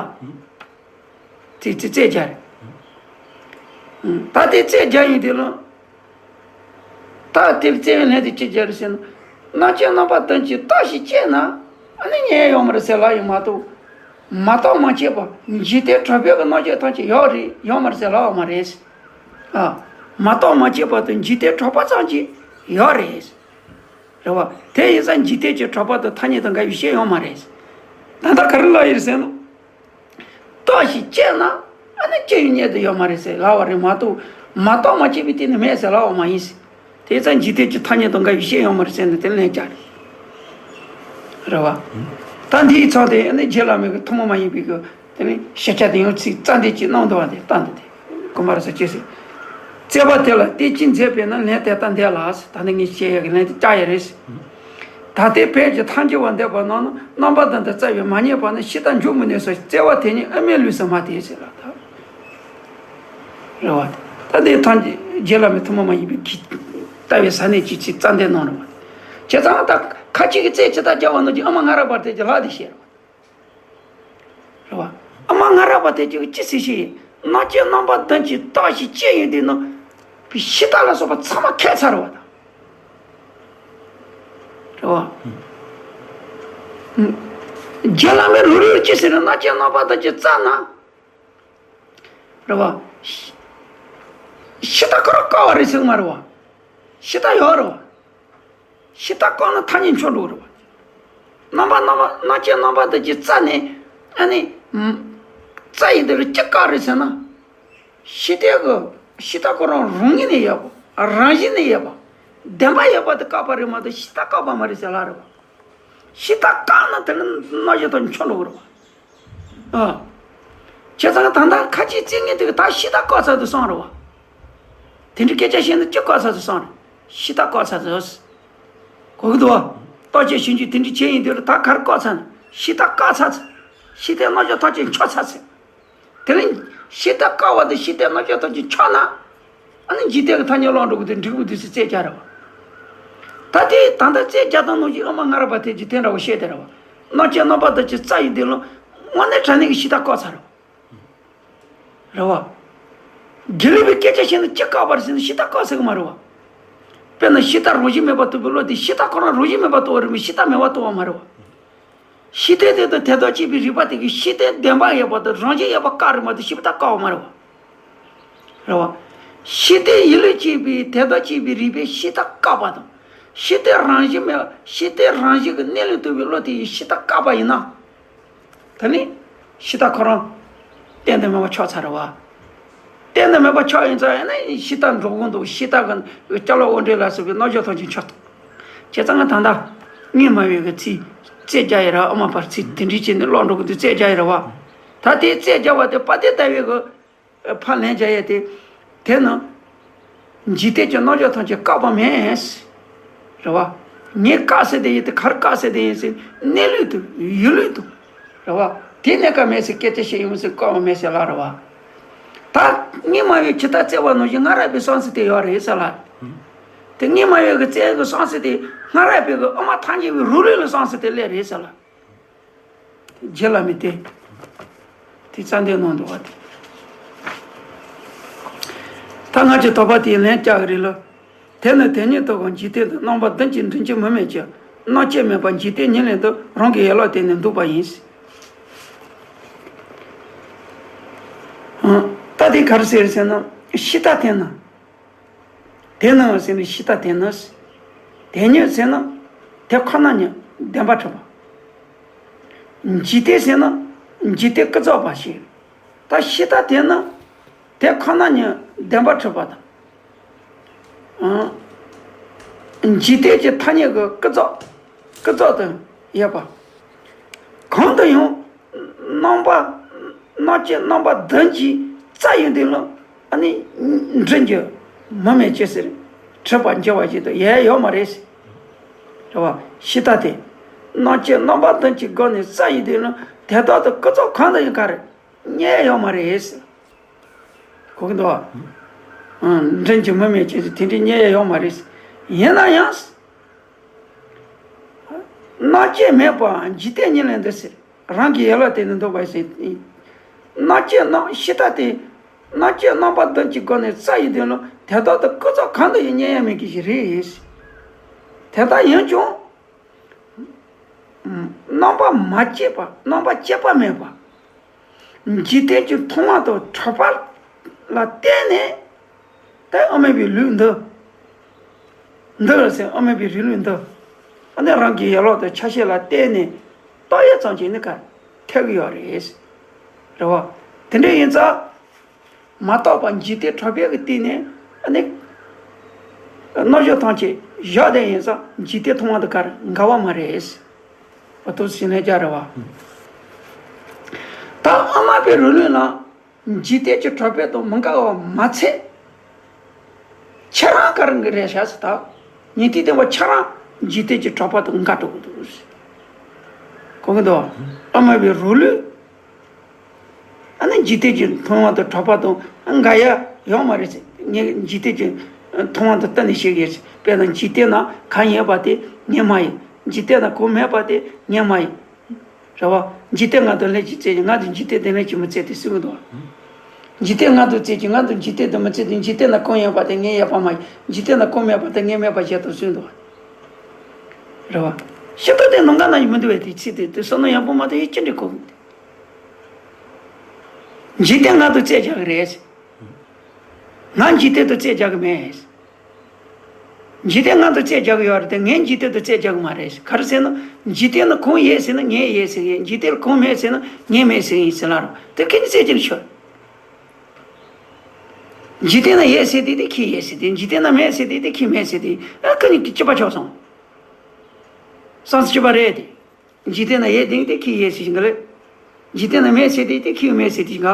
དེ་དེ་རྩོད་རྒྱག་རེད། ད་དེ་རྩོད་རྒྱག་ཡིན་དུས་ལ། ད་དེ་བརྩེ་བའི་ལན་དེ་ཅི་བྱ་རེད་ཟེར་ན། རྣམ་བཅད་རྣམ་པ་བདུན་གྱིས་བརྟགས་ཤིང་དཔྱད་ན་ཨ་ནི་རྙེད་ཡོང་མ་རེད་ཟེར་ལབ་ཡོད་མ་གཏོགས། མ་བརྟགས་མ་དཔྱད་པ་འཇིག་རྟེན་གྲགས་པའི་གི་རྣམ་གཞག་ཐམས་ཅད་ཡོད་རེད་ཡོད་མ་རེད་ཟེར་ལབ་ཡོད་མ་རེད། ཨ། མ་བརྟགས་མ་དཔྱད་པ་དང་འཇིག་རྟེན་གྲགས་པ་ཙམ་གྱིས་ཡོད་རེད། རེད་བ། དེ་ཡིན་ཙང་འཇིག་རྟེན་གྱི་གྲགས་པ་དང་ཐ་སྙད་དུ་འགལ་བའི་ཤེས་ཡོད་མ་རེད། ད་ལྟ་ག་རེ་ལབ་ཡོད་ཟེར་ན། བརྟགས་ཤིང་དཔྱད་ན་ཨ་ནི་སྤྱི་ཡི་མཉམ་དུ་ཡོད་མ་རེད་ཟེར་ལབ་པ་རེད་མ་གཏོགས། མ་བརྟགས་མ་དཔྱད་པའི་སྟེང་ནས་མེད་ཟེར་ལབ་པ་མ་ཡིན་ཟེར། དེ་ཙམ་འཇིག་རྟེན་གྱི་ཐ་སྙད་དང་འགལ་བའི་ཤེས་ཡོད་མ་རེད་ཟེར་ནས་དེ་ལན་བརྒྱབ་རེད། རེད་བ། ད་འདིའི་ཚང་དེ་ཨ་ནི་རྗེ་བླ་མའི་གི་ཐུན་མོང་མ་ཡིན་པའི་གི་དེ་ནི་ཤེས་བྱ་དེ་ཡང་ཚིག་རྩ་འདི་གཅིག་གནང་འདུག་བ། དེ་ལྟ་འདི་དེ་དགོངས་པ་རབ་གསལ་ཅེས་ཟེར། བརྩེ་བ་དེ་ལ་དེ་ཅི་མཛད་པས་ན་ལན་དེ་ལྟར་འདས་ལ་ཟེར། ད་ནི་ངས་བཤད་ཡག་གི་ལན་དེ་བཅག་ཡ་རེད་ཟེར། ད་ལྟའི་ཕལ་གྱི་ཐལ་འགྱུར་བ་འདོད་པ་རྣམས་ནི་རྣམ་པ་བདུན་དུ་རྩ་བའི་མ་རྙེད་པ་ནི་ཕྱི་ལྟ་འཇུག་མི་ནུས་སོ། བརྩེ་བ་དེ་ཉིད་དབུ་མའི་ལུས་སུ་མ་བསྟན་ཟེར་ལ། ད་རེད་བ། ད་ལྟའི་ཐལ་འགྱུར་རྗེ་བླ་མའི་ཐུན་མོང་མ་ཡིན་པའི་གི་ལྟ་བའི་ས་གནས་ཀྱི་ཚིག་རྩ་འདི་གནང་རེད་བ། བྱས་ཙང་ད་ཁ་ཅིག་གིས་རྩོད་ཇི་ལྟར་རྒྱག་པ་ནང་བཞིན་དབུ་མ་སྔ་རབས་པ་དེ་གྱི་ལྷག་དེ་བཤད་རེད་བ། རེད་བ། དབུ་མ་སྔ་རབས་པ་དེ་གྱི་ཅི་ཟེར་ཞིག་རྣམ་བཅད་རྣམ་པ་བདུན་གྱིས་བརྟགས་ཤིང་དཔྱད་ཡོང་དུས་ན། ཕྱི་ལྟ་ལ་སོགས་པ་ཚང་མ་ཁྱད་མཚར་བ་དང་། རེད་བ། རྗེ་བླ་མའི་ལུགས་ལུགས་ཅི་ཟེར་ན་རྣམ་བཅད་རྣམ་པ་བདུན་གྱིས་བརྩམས་ན། རེད་བ། ཕྱི་ལྟ་ཁོ་རང་བཀག་པ་རེད་ཟེར་གི་མ་རེད་བ། ཕྱི་ལྟ་ཡོད་རེད་བ། ཕྱི་ལྟ་བཀག་ན་ཐ་སྙད་འཆོར་འགྲོ་གི་རེད་བ། རྣམ་པ་རྣམ་པ་རྣམ་བཅད་རྣམ་པ་བདུན་གྱིས་བརྩམས་ནས་ཨ་ནི། རྩ་ཡི་འདི་རུ་ཅི་བཀག་རེད་ཟེར་ན། ཕྱི་ལྟའི་གི་ཕྱི་ལྟ་ཁོ་རང་རང་ངོས་ནས་ཡོད་པ་རང་བཞིན་ནས་ཡོད་པ་བདེན་པ་ཡོད་པ་དེ་བཀག་པ་རེད་མ་གཏོགས་ཕྱི་ལྟ་བཀག་པ་མ་རེད་ཟེར་ལབ་རེད་བ། ཕྱི་ལྟ་བཀག་ན་དེ་ནི་རྣམ་གཞག་དང་འཆོར་འགྲོ་གི་རེད་བ། ཨ། བྱས་ཙང་ད་ལྟ་ཁ་ཅིག་རྩོད་མཁན་དེ་གིས་ད་ཕྱི་ལྟ་བཀག་ཚར་དུས་སོང་རེད་བ། དེ་འདྲའི་སྐད་ཆ་བཤད་ན་ཅི་བཀག་ཚར་དུས་སོང་རེད། ཕྱི་ལྟ་བཀག་ཚར་དུས། གོ་གི་འདུག་བ། བརྟག་དཔྱད་ཞིབ་འཇུག་དེ་འདྲའི་བྱས་ཡིན་དུས་ད་ག་རེ་བཀག་ཚར་ན་ཕྱི་ལྟ་བཀག་ཚར་ཚར། ཕྱི་ལྟའི་རྣམ་གཞག་ཐམས་ཅད་འཆོར་ཚར་ཚར། དེ་ནི་ཕྱི་ལྟ་བཀག་པ་དང་ཕྱི་ལྟའི་རྣམ་གཞག་ཐམས་ཅད་འཆོར་ན། ཨ་ནི་འཇིག་རྟེན་གྱི་ཐ་སྙད་ལོག་འགྲོ་གི་དེ་འགྲིག་པོ་དུས་སུ་རྩོད་རྒྱག་རེད་བ། ད་དེ་ད་ལྟ་རྩོད་རྒྱག་སྟངས་ནང་བཞིན་དབུ་མ་སྔ་རབས་པ་དེ་གྱི་དེ་འདྲ་བོ་བཤད་དེ་རེད་བ། རྣམ་བཅད་རྣམ་པ་བདུན་གྱིས་བརྩམས་ཡོང་དུས་ལ་དངོས་གནས་དྲང་གནས་ཀྱི་ཕྱི་ལྟ་བཀག་ཚར་རེད་བ། རེད་བ། དགེ་ལུགས་པའི་སྐད་ཆ་བཤད་ན་ཅི་བཀག་པ་རེད་ཟེར་ན་ཕྱི་ལྟ་བཀག་ཚར་གི་མ་རེད་བ། དཔེར་ན་ཕྱི་ལྟ་རང་བཞིན་མེད་པར་རྟོགས་པའི་བློ་དེ་ཕྱི་ལྟ་ཁོ་རང་རང་བཞིན་མེད་པར་རྟོགས་པ་རེད་མོད་ཕྱི་ལྟ་མེད་པར་རྟོགས་པ་མ་རེད་བ། ཕྱི་ལྟའི་དོན་དུ་དེ་དག་དཔྱད་པའི་རིགས་པ་དེ་གིས་ཕྱི་ལྟའི་བདེན་པ་ཡོད་པ་དང་རང་བཞིན་ཡོད་པ་བཀག་རེད་མ་གཏོགས་ཕྱི་ལྟ་བཀག་པ་མ་རེད་བ། རེད་བ། ཕྱི་ལྟའི་ཡིད་ལུས་དཔྱད་པའི་དེ་དག་དཔྱད་པའི་རིགས་པས་ཕྱི་ལྟ་བཀག་པ་དང་། ཕྱི་ལྟའི་རང་བཞིན་མེད་ཕྱི་ལྟའི་རང་བཞིན་གྱི་གནས་ལུགས་རྟོགས་པའི་བློ་དེ་ཡིས་ཕྱི་ལྟ་བཀག་པ་ཡིན་ན། དེ་ནི་ཕྱི་ལྟ་ཁོ་རང་གཏན་དུ་མེད་པ་ཆགས་ཚར་རེད་བ། གཏན་དུ་མེད་པ་ཆགས་ཡིན་ཙང་ཡང་ན་ཕྱི་ལྟ་འགྲོ་གི་འདུག་ཕྱི་ལྟ་གི་ཅ་ལག་དབོར་འདྲེན་ལ་སོགས་པའི་རྣམ་གཞག་ཐམས་ཅད་འཆོར་ཐུབ། བྱས་ཙང་ང་ད་ལྟ་སྔོན་མ་བའི་གི་ཚིག་རྩོད་རྒྱག་ཡི་ར། ཨ་མ་པར་ཚིག་དེ་འདྲ་བྱས་ནས་ཀློག་འགྲོ་གི་འདུག་རྩོད་རྒྱག་ཡི་ར་བ། ད་དེ་རྩོད་རྒྱག་པ་དེ་དཔལ་ལྡན་ཟླ་བའི་གི་ཕར་ལན་རྒྱག་ཡས་དེ། དེ་ནི་འཇིག་རྟེན་གྱི་རྣམ་འགྱུར་ཐམས་ཅད་བཀག་པ་མིན། རེད་བ། ངས་བཀག་ཟེར་དེ་ཡིན་དེ་ག་རེ་བཀག་ཟེར་དེ་ཡིན་ཟེར། གནས་ལུགས་དང་ཡུལ་ལུགས་དང་། རེད་བ། དེ་གནས་ཀ་མེད་ཟེར། སྐད་ཆ་བཤད་ཡོང་ཟེར། བཀག་པ་མེད་ཟེར་ལ། རེད་བ། ད་སྔོན་མ་བའི་ཇི་ལྟར་བརྩད་པ་ནང་བཞིན་སྔ་རབས་པའི་བསམ་ཚུལ་དེ་ཡོད་རེད་ཟེར་ལ། དེ་སྔོན་མ་བའི་གི་བརྩད་གི་བསམ་ཚུལ་དེ་སྔ་རབས་པའི་གི་དབུ་མ་ཐལ་འགྱུར་བའི་རང་ལུགས་ལ་བསམ་ཚུལ་དེ་སླེབས་རེད་ཟེར་ལ། རྗེ་བླ་མས་དེ། དེ་རྩ་འདོན་གནང་འདུག་བ་དེ། ད་ང་ཚོས་དོགས་པ་དེའི་ལན་བཀྱག་གི་རེད་ལ། དེ་ནི་དེ་ཉིད་དུ་གང་འཇིག་རྟེན་དུ། རྣམ་པ་བདུན་གྱིས་མགྲིན་གཅིག་མུ་མེད་ཀྱི། རྣམ་དཔྱོད་མེད་པར་འཇིག་རྟེན་ཉིད་ལས་འདས། རང་གི་ཡན་ལག་དེ་ནི་འདུག་པ་ཡིན། ཨང་། ད་དེ་ག་རེ་ཟེར་ཟེར་ན། ཕྱི་ལྟར་དེ་ནི། དེ་ནི་ཟེར་ནས་ཕྱི་ལྟར་དེ་ནི། དེ་ཉིད་ཟེར་ན་དེ་ཁོ་ན་ཉིད་བདེན་པར་གྲུབ་པ། འཇིག་རྟེན་ཟེར་ན་འཇིག་རྟེན་ཀུན་རྫོབ་པ་ཞིག། ད་ཕྱི་ལྟར་དེ་ནི་དེ་ཁོ་ན་ཉིད་བདེན་པར་གྲུབ་པ་དང་། ཨང་། འཇིག་རྟེན་གྱི་ཐ་སྙད་ཀྱི་ཀུན་རྫོབ། ཀུན་རྫོབ་ཏུ་ཡོད་པ། གང་དུ་ཡང་རྣམ་པ། རྣམ་དཔྱོད་རྣམ་པ་བདུན་གྱིས་རྩ་ཡི་མདུན་ལ་ཨ་ནི་མགྲིན་གྱིས་མུ་མེད་ཅེས་ཟེར། གྲུབ་པར་འགྱུར་བ་ཞིག་ཏུ་ཡལ་ཡོད་མ་རེད། རེད་བ། ཕྱི་ལྟར་དེ། རྣམ་དཔྱོད་རྣམ་པ་བདུན་གྱི་སྒོ་ནས་རྩ་ཡི་མདུན་ལ་དེ་ལྟར་དུ་ཀུན་རྫོབ་གང་དུ་ཡང་ག་རེ་རྙེད་ཡོད་མ་རེད། གོ་གི་འདུག་བ། ཨང་། མགྲིན་གྱིས་མུ་མེད་ཅེས་ཟེར། དེ་འདྲའི་རྙེད་ཡོད་མ་རེད། ཡིན་ན་ཡང་། རྣམ་དཔྱོད་མེད་པར་འཇིག་རྟེན་ཉིད་ལས་འདས་ཟེར། རང་གི་ཡན་ལག་དེ་ནི་འདུག་པ་ཟེར། རྣམ་དཔྱོད་རྣམ། ཕྱི་ལྟར་དེ། རྣམ་དཔྱོད་རྣམ་པ་བདུན་གྱི་སྒོ་ནས་རྩ་ཡི་མདུན་ལ་དེ་ལྟར་དུ་ཀུན་རྫོབ་གང་དུ་ཡང་རྙེད་ཡ་མེད་ཀྱི་ཞིག་རེད། དེ་ལྟར་ཡིན་ཀྱང་། རྣམ་པ་མ་སྐྱེས་པ། རྣམ་པ་སྐྱེས་པ་མེད་པ། འཇིག་རྟེན་གྱི་མཐོང་བ་དང་གྲགས་པ་ལ་བརྟེན་ནས། ད་དབུ་མའི་ལུགས་འདི། འདི་ལ་ཟེར། དབུ་མའི་རིང་ལུགས་འདི། ཨ་ནི་རང་གི་ཡན་ལག་དང་ཆ་ཤས་ལ་བརྟེན་ནས་རྟོགས་ཡས་ཙམ་གྱིས་ནི་ག་ཐེག་གི་ཡོད་རེད། རེད་བ། དེ་འདྲ་ཡིན་ཙང་། མ་རྟོགས་པ་འཇིག་རྟེན་གྲགས་པའི་གི་སྟེང་ནས་ཨ་ནི། རྣམ་གཞག་ཐམས་ཅད་བཞག་བསྡད་ཡིན་ཙང་འཇིག་རྟེན་མཐོང་བ་དང་ག་རེ་འགལ་བ་མ་རེད། འོ་དེ་ཟེར་ནས་རྒྱག་རེད་བ། ད་དབུ་མ་པའི་རིང་ལུགས་ལ། འཇིག་རྟེན་གྱི་གྲགས་པ་དང་མི་འགལ་བ་མ་ཚད། ཁྱེད་རང་ག་རང་གི་རེད་ཤག་ཟེར། ད་ཉན་ཐོས་སྟོན་པ་ཁྱེད་རང་འཇིག་རྟེན་གྱི་གྲགས་པ་དང་འགལ་འགྲོ་གི་འདུག་ཟེར། གོ་གི་འདུག་དབུ་མ་པའི་རང་ལུགས། ཨ་ནི་འཇིག་རྟེན་གྱི་མཐོང་བ་དང་གྲགས་པ་དང་འགལ་ཡ་ཡོད་མ་རེད་ཟེར། ངས་འཇིག་རྟེན་གྱི་མཐོང་བ་དང་གཏན་ནས་བཤད་ཀྱི་ཡོད་ཟེར། དཔེར་ན་འཇིག་རྟེན་ན་གང་ཡོད་པ་དེ་ངས་མ་ཡིན། འཇིག་རྟེན་ན་གང་མེད་པ་དེ་ངས་མ་ཡིན། རེད་བ། འཇིག་རྟེན་ང་དང་ལྷན་ཅིག་རྩེ་ཞིང་ང་དང་འཇིག་རྟེན་དེ་ལྷན་ཅིག་མི་རྩེ་སྟེ་གསུངས་འདུག་འཇིག་རྟེན་ང་དང་རྩེ་ཞིང་ང་དང་འཇིག་རྟེན་དུ་མི་རྩེ་སྟེ། འཇིག་རྟེན་ན་གང་ཡོད་པ་དེ་ངའི་ཡོད་པ་མ་ཡིན། འཇིག་རྟེན་ན་གང་མེད་པ་དེ་ངའི་མེད་པ་བཞག་དང་གསུངས་འདུག་རེད་བ། ཤིན་ཏུ་དེ་ནམ་མཁའ་ན་ཡང་མི་འདུག་པས། དེ་ཚིག་དེ་དེ་བསམ་བློ་ཡག་པོ་མ་གཏོགས་ཡིན་ཅི་འདྲ་གོ་གི་འདུག་འཇིག་རྟེན་ང་དང་རྩེ་རྒྱག་གི་རེད། ང་འཇིག་རྟེན་དང་རྩེ་རྒྱག་གི་མེད། འཇིག་རྟེན་ང་དང་རྩེ་རྒྱག་གི་ཡོད་རེད་དེ། ངས་འཇིག་རྟེན་དང་རྩེ་རྒྱག་གི་མ་རེད། ག་རེ་ཟེར་ན། འཇིག་རྟེན་ན་གང་ཡོད་ཟེར་ན་ངས་ཡོད་ཟེར་གི་ཡིན། འཇིག་རྟེན་ལ་གང་མེད་ཟེར་ན་ངས་མེད་ཟེར་གི་ཡིན་ཟེར་ལབ་རོགས། དེ་ཁྱེད་ནི་རྩེ་གཅིག་ནི་ཆོད། འཇིག་རྟེན་ན་ཡོད་ཟེར་དེ་དེ་ཁྱེད་ཡོད་ཟེར་དེ། འཇིག་རྟེན་ན་མེད་ཟེར་དེ་དེ་ཁྱེད་མེད་ཟེར་དེ། ཨ་ཁ་ནི་གཅིག་པ་ཆགས་སོང་། བསམ་ཚུལ་གཅིག་པ་རེད་དེ། འཇིག་རྟེན་ན་ཡོད་དེ་དེ་ཁྱེད་ཡོད་ཟེར་གི་རེད། འཇིག་རྟེན་ན་མེད་ཟེར་དེ་དེ་ཁྱེད་མེད་ཟེར་དེ་ག་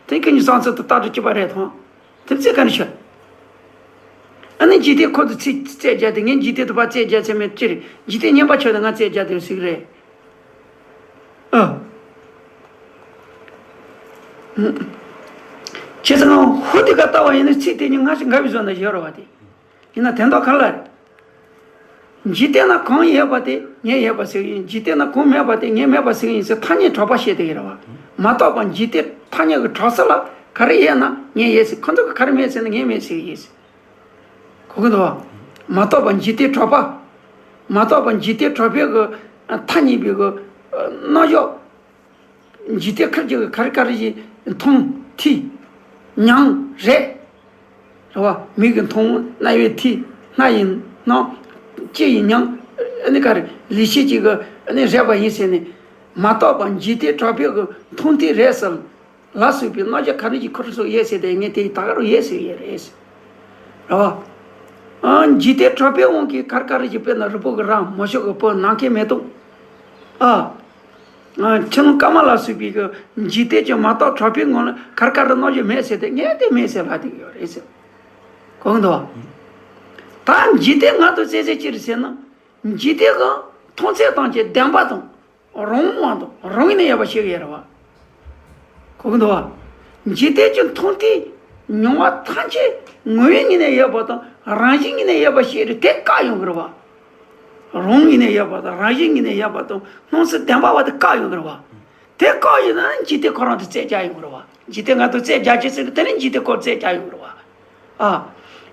དེ་ཁྱེད་ནི་བསམ་ཚུལ་དང་ལྟ་གྲུབ་གཅིག་པ་རེད་དང་། དེ་ཚེ་ག་ནས་ཤོད། ཨ་ནི་འཇིག་རྟེན་ཁོ་དང་རྩེ་རྒྱག་དེ། ངས་འཇིག་རྟེན་དང་ཕར་རྩེ་རྒྱག་ཚད་མེད་ཅི་རེད། འཇིག་རྟེན་མཉམ་པ་ཆགས་ཏེ་ང་རྩེ་རྒྱག་དེ་ཟེར་གི་རེད། ཨ། བྱས་ཙང་ཧོ་དེ་ག་ལྟ་བ་ཡིན་ན་ཚིག་དེ་གཉིས་སྔ་ཕྱི་འགལ་བའི་བཟོ་འདྲ་ཡོད་རེད་བ་དེ། ཡིན་ན་དོན་དག་ག་རེ་ལ་རེད། འཇིག་རྟེན་ན་གང་ཡོད་པ་དེ་ངས་ཡོད་པ་ཟེར་གི་ཡིན། འཇིག་རྟེན་ན་གང་མེད་པ་དེ་ངས་མེད་པ་ཟེར་གི་ཡིན་ཟེར་ཐ་སྙད་གྲགས་པ་བཤད་དེ་ཡོད་རེད་བ། མ་རྟོགས་པ་འཇིག་རྟེན་ཐ་སྙད་ཀྱི་གྲགས་ས་ལ་ག་རེ་ཡོད་ན་ངས་ཡོད་ཟེར། ཁོ་ཚོ་གིས་ག་རེ་མེད་ཟེར་ན་ངས་མེད་ཟེར་གི་ཡིན་ཟེར། གོ་གི་འདུག་བ། མ་རྟོགས་པ་འཇིག་རྟེན་གྲགས་པ། མ་རྟོགས་པ་འཇིག་རྟེན་གྲགས་པའི་གི་ཐ་སྙད་པའི་གི་རྣམ་གཞག་འཇིག་རྟེན་ཁ་ཅིག་གི་ག་རེ་ག་རེ་ཞིག་མཐོང་ཐོས་མྱང་རེག་རེད་བ། མིག་གིས་མཐོང་། རྣ་བས་ཐོས། སྣ་ཡིས་སྣང་། ལྕེ་ཡིས་མྱང་། ཨ་ནི་ག་རེ་ལུས་ཤེས་ཅིག་གིས་ཨ་ནི་རེག་པ་ཡིན་ཟེར་ནས། མ་རྟོགས་པ་འཇིག་རྟེན་གྲགས་པའི་གི་མཐོང་ཐོས་རེག་ཟེར་ལ་སོགས་པའི་རྣམ་གཞག་ག་རེ་ཞིག་ཁོ་རང་ཚོ་ཡོད་ཟེར་དེ་ངས་དེ་ད་ག་རང་ཡོད་ཟེར་ཡོད་རེད་ཟེར། རེད་བ། ཨ། འཇིག་རྟེན་གྲགས་པའི་དབང་གིས་གར་ག་རེ་ཞིག་དཔེར་ན་རི་བོ་གི་ར་མོ་ཤོག་གི་སྤུ་ནམ་མཁའི་མེ་ཏོག་ཨ། ཨ། ཆུ་ཀླུང་ཀ་མ་ལ་སོགས་པའི་གི་འཇིག་རྟེན་གྱི་མ་དག་གྲགས་པའི་ངང་ལ་གར་ག་རེ་རྣམ་འགྱུར་མེད་ཟེར་ཏེ་ངས་དེ་མེད་ཟེར་ལབ་བསྡད་ཀྱི་ཡོད་རེད་ཟེར། གོ་གི་འདུག་བ། ད་འཇིག་རྟེན་ང་ཚོ་བཙལ་ཚད་ཅི་རེད་ཟེར་ན། འཇིག་རྟེན་གྱི་མཐོང་ཚད་དང་གི་བདེན་པ་དང་། རང་དབང་དང་རང་ངོས་ནས་ཡོད་པ་ཞིག་ཡོད་རེད་བ། གོ་གི་འདུག་བ། འཇིག་རྟེན་གྱི་མཐོང་ཐོས་མྱོང་བ་ཐམས་ཅད་ངོ་བོའི་ངོས་ནས་ཡོད་པ་དང་རང་བཞིན་ངོས་ནས་ཡོད་པ་ཞིག་རེད་དེ་བཀག་ཡོང་གི་རེད་བ། རང་ངོས་ནས་ཡོད་པ་དང་རང་བཞིན་ངོས་ནས་ཡོད་པ་དང་སྣང་ཚུལ་བདེན་པ་བ་དེ་བཀག་ཡོང་གི་རེད་བ། དེ་བཀག་ཡོང་ན་འཇིག་རྟེན་ཁོ་རང་དེ་བཙལ་རྒྱག་ཡོང་གི་རེད་བ། འཇིག་རྟེན་ང་ཚོ་བཙལ་རྒྱག་ཅེས་ཟེར་དེ་ནི་འཇིག་རྟེན་ཁོ་བཙལ་རྒྱག་ཡོང་གི་རེད་བ། ཨ།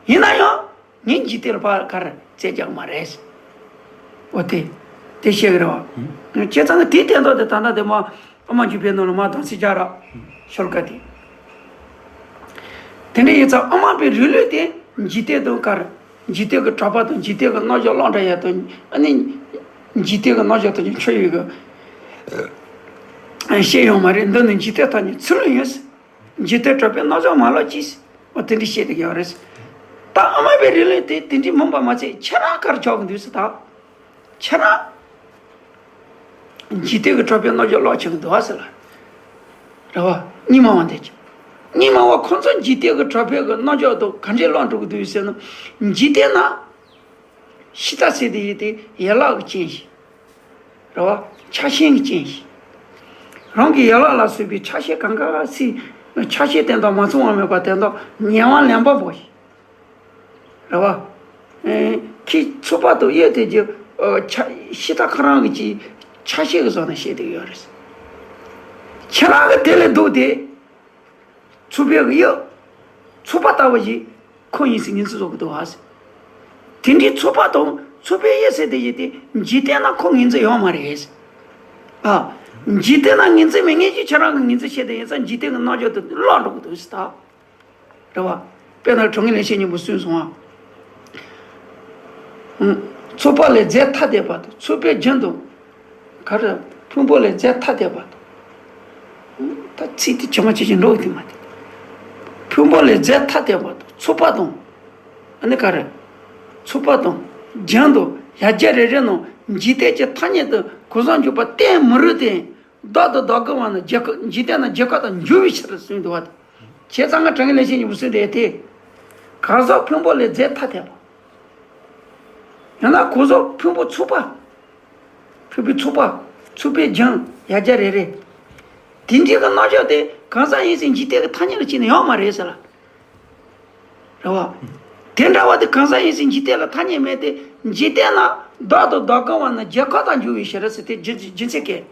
ཡིན་ན་ཡང་། ངས་འཇིག་རྟེན་ལ་ཕར་ག་རེ་བཙལ་རྒྱག་མ་རེད། འོ་དེ། དེ་བཤད་གི་རེད་བ། བྱས་ཙང་གི་དེའི་སྟེང་ཐོག་དེ་ད་ལྟ་དེ་མ་ཨ་མ་འཇུ་བའི་ནང་ལ་མ་དང་སྲིད་རྒྱག་ར། ཤོར་ཀ་དེ། དེ་འདྲ་ཡིན་ཙང་ཨ་མ་པའི་རིགས་ལུགས་དེ་འཇིག་རྟེན་དང་ག་རེ། འཇིག་རྟེན་གྱི་གྲགས་པ་དང་འཇིག་རྟེན་གྱི་རྣམ་འགྱུར་ཀློག་འདྲ་ཡ་དང་ཨ་ནི། འཇིག་རྟེན་གྱི་རྣམ་འགྱུར་དང་ཆོས་ཡོད་གི། བཤད་ཡོང་མ་རེད། འདི་ནི་འཇིག་རྟེན་ཐ་སྙད་ཚུལ་ལུགས་ཡིན། འཇིག་རྟེན་གྲགས་པའི་རྣམ་གཞག་མ་ལོག་ཅིས། འོ་དེ་འདྲ་བཤད་དེ་ཡོད་རེད། ད་ཨ་མ་པའི་རིགས་ལུགས་དེ་དེ་འདྲའི་མིན་པ་མ་ཚད་ཁྱེད་རང་ག་རེ་ཆགས་ཀྱི་འདུག་ཟེར་ད། ཁྱེད་རང་། འཇིག་རྟེན་གྱི་གྲགས་པའི་རྣམ་གཞག་ཀློག་ཆོག་གི་འདུག་ཟེར་ལ། རེད་བ། རྙིང་མ་བ་འདི་ཀྱི། རྙིང་མ་བ་ཁོང་ཚོ་འཇིག་རྟེན་གྱི་གྲགས་པའི་གི་རྣམ་གཞག་དང་ག་འདྲས་ཀློག་འགྲོ་གི་འདུག་ཟེར་ན། འཇིག་རྟེན་ན། ཤི་ད་ཟེར་དེ་ཡི་དེ་ཡན་ལག་གི་རྐྱེན་ཞིག་རེད་བ། ཆགས་ཞེན་གྱི་རྐྱེན་ཞིག་རང་གི་ཡན་ལག་ལ་སོགས་པའི་ཆགས་ཞེན་གང་ག་སི། ཆགས་ཞེན་དེ་དག་མ་ཚང་བ་མེད་པ་དེ་དག་ཉེ་བར་ལེན་པ་པོ་ཞིག་རེད་བ། ཨེ། ཁྱི་ཚུགས་པ་དང་གཡས་དེ་ཀྱི། ཨ། ཆ། ཤི་ད་ཁོ་རང་གི་ཅི། ཆགས་ཞེན་གྱི་བཟོ་ནས་བཤད་དེ་ཡོད་རེད། ཁྱེད་རང་གི་དེ་ལས་སྡུག་དེ། ཚུགས་པའི་གཡས། ཚུགས་པ་ལྟ་བུ་ཞིག་ཁོ་ཡིན་ཟེར་ངོས་འཛིན་བཟོ་གི་འདུག་ཨ་ཟེར། དེ་འདྲའི་ཚུགས་པ་དང་ཚུགས་པའི་གཡས་ཟེར་དེ་ཡིན་ཏེ་འཇིག་རྟེན་ན་ཁོ་ངོས་འཛིན་ཡོད་མ་རེད་ཟེར། ཨ། འཇིག་རྟེན་ན་ངོས་འཛིན་མེད་ངེས་ཀྱི་ཁྱེད་རང་གི་ངོས་འཛིན་བྱས་ཏེ་ཡིན་ཙང་འཇིག་རྟེན་གྱི་རྣམ་འགྱུར་དེ་ལོག་འགྲོ་གི་འདུག་ཟེར་ད། རེད་བ། དཔེར་ན་དྲང་ངེས་ལེགས་བཤད་སྙིང་པོ་གསུངས་སོང་ཨ། ཨང་། ཚོགས་པ་ལས་རྫས་ཐ་དད་པ་དང་ཚོགས་པའི་རྒྱུན་དུ། ག་རེ། ཕུང་པོ་ལས་རྫས་ཐ་དད་པ་དང་། ད་ཚིག་དེ་ཇི་མ་ཇི་བཞིན་འགྲོ་གི་དེ་མ་དེ། ཕུང་པོ་ལས་རྫས་ཐ་དད་པ་དང་ཚོགས་པ་དང་། ཨ་ནི་ག་རེ། ཚོགས་པ་དང་རྒྱུན་དུ་ཡ་གྱལ་རེ་རེ་ནང་འཇིག་རྟེན་གྱི་ཐ་སྙད་དུ་གོ་ས་འཇོག་པ་གཏན་མི་རུང་སྟེ། བདག་དང་བདག་གི་བར་ན་རྒྱལ་ཁ་འཇིག་རྟེན་ན་རྒྱལ་ཁ་དང་འགྱུར་བའི་ཕྱིར་གསུངས་འདུག་བ། བྱས་ཙང་ང་དྲང་ངེས་ལེགས་བཤད་སྙིང་པོ་གསུངས་དེ་སྟེ། གང་ཟག་ཕུང་པོ་ལས་རྫས་ཐ་དད་པ། ཡང་ན་གང་ཟག་ཕུང་པོ་ཚོགས་པ། ཕུང་པོའི་ཚོགས་པ། ཚོགས་པའི་རྒྱུན་ཡ་གྱལ་རེ་རེ། དེ་འདྲའི་གི་རྣམ་གཞག་དེ་གང་ཟག་ཡིན་ཟེར་འཇིག་རྟེན་གྱི་ཐ་སྙད་ལ་བྱས་ནས་ཡོད་མ་རེད་ཟེར་ལ། རེད་བ། དེ་འདྲ་བ་དེ་གང་ཟག་ཡིན་ཟེར་འཇིག་རྟེན་ལ་ཐ་སྙད་མེད་དེ། འཇིག་རྟེན་ན་བདག་དང་བདག་གི་བར་ན་རྒྱལ་ཁ་དང་འགྱུར་བའི་ཕྱིར་ཟེར་དེ་རྒྱུ་རྒྱུ་མཚན་གྱིས།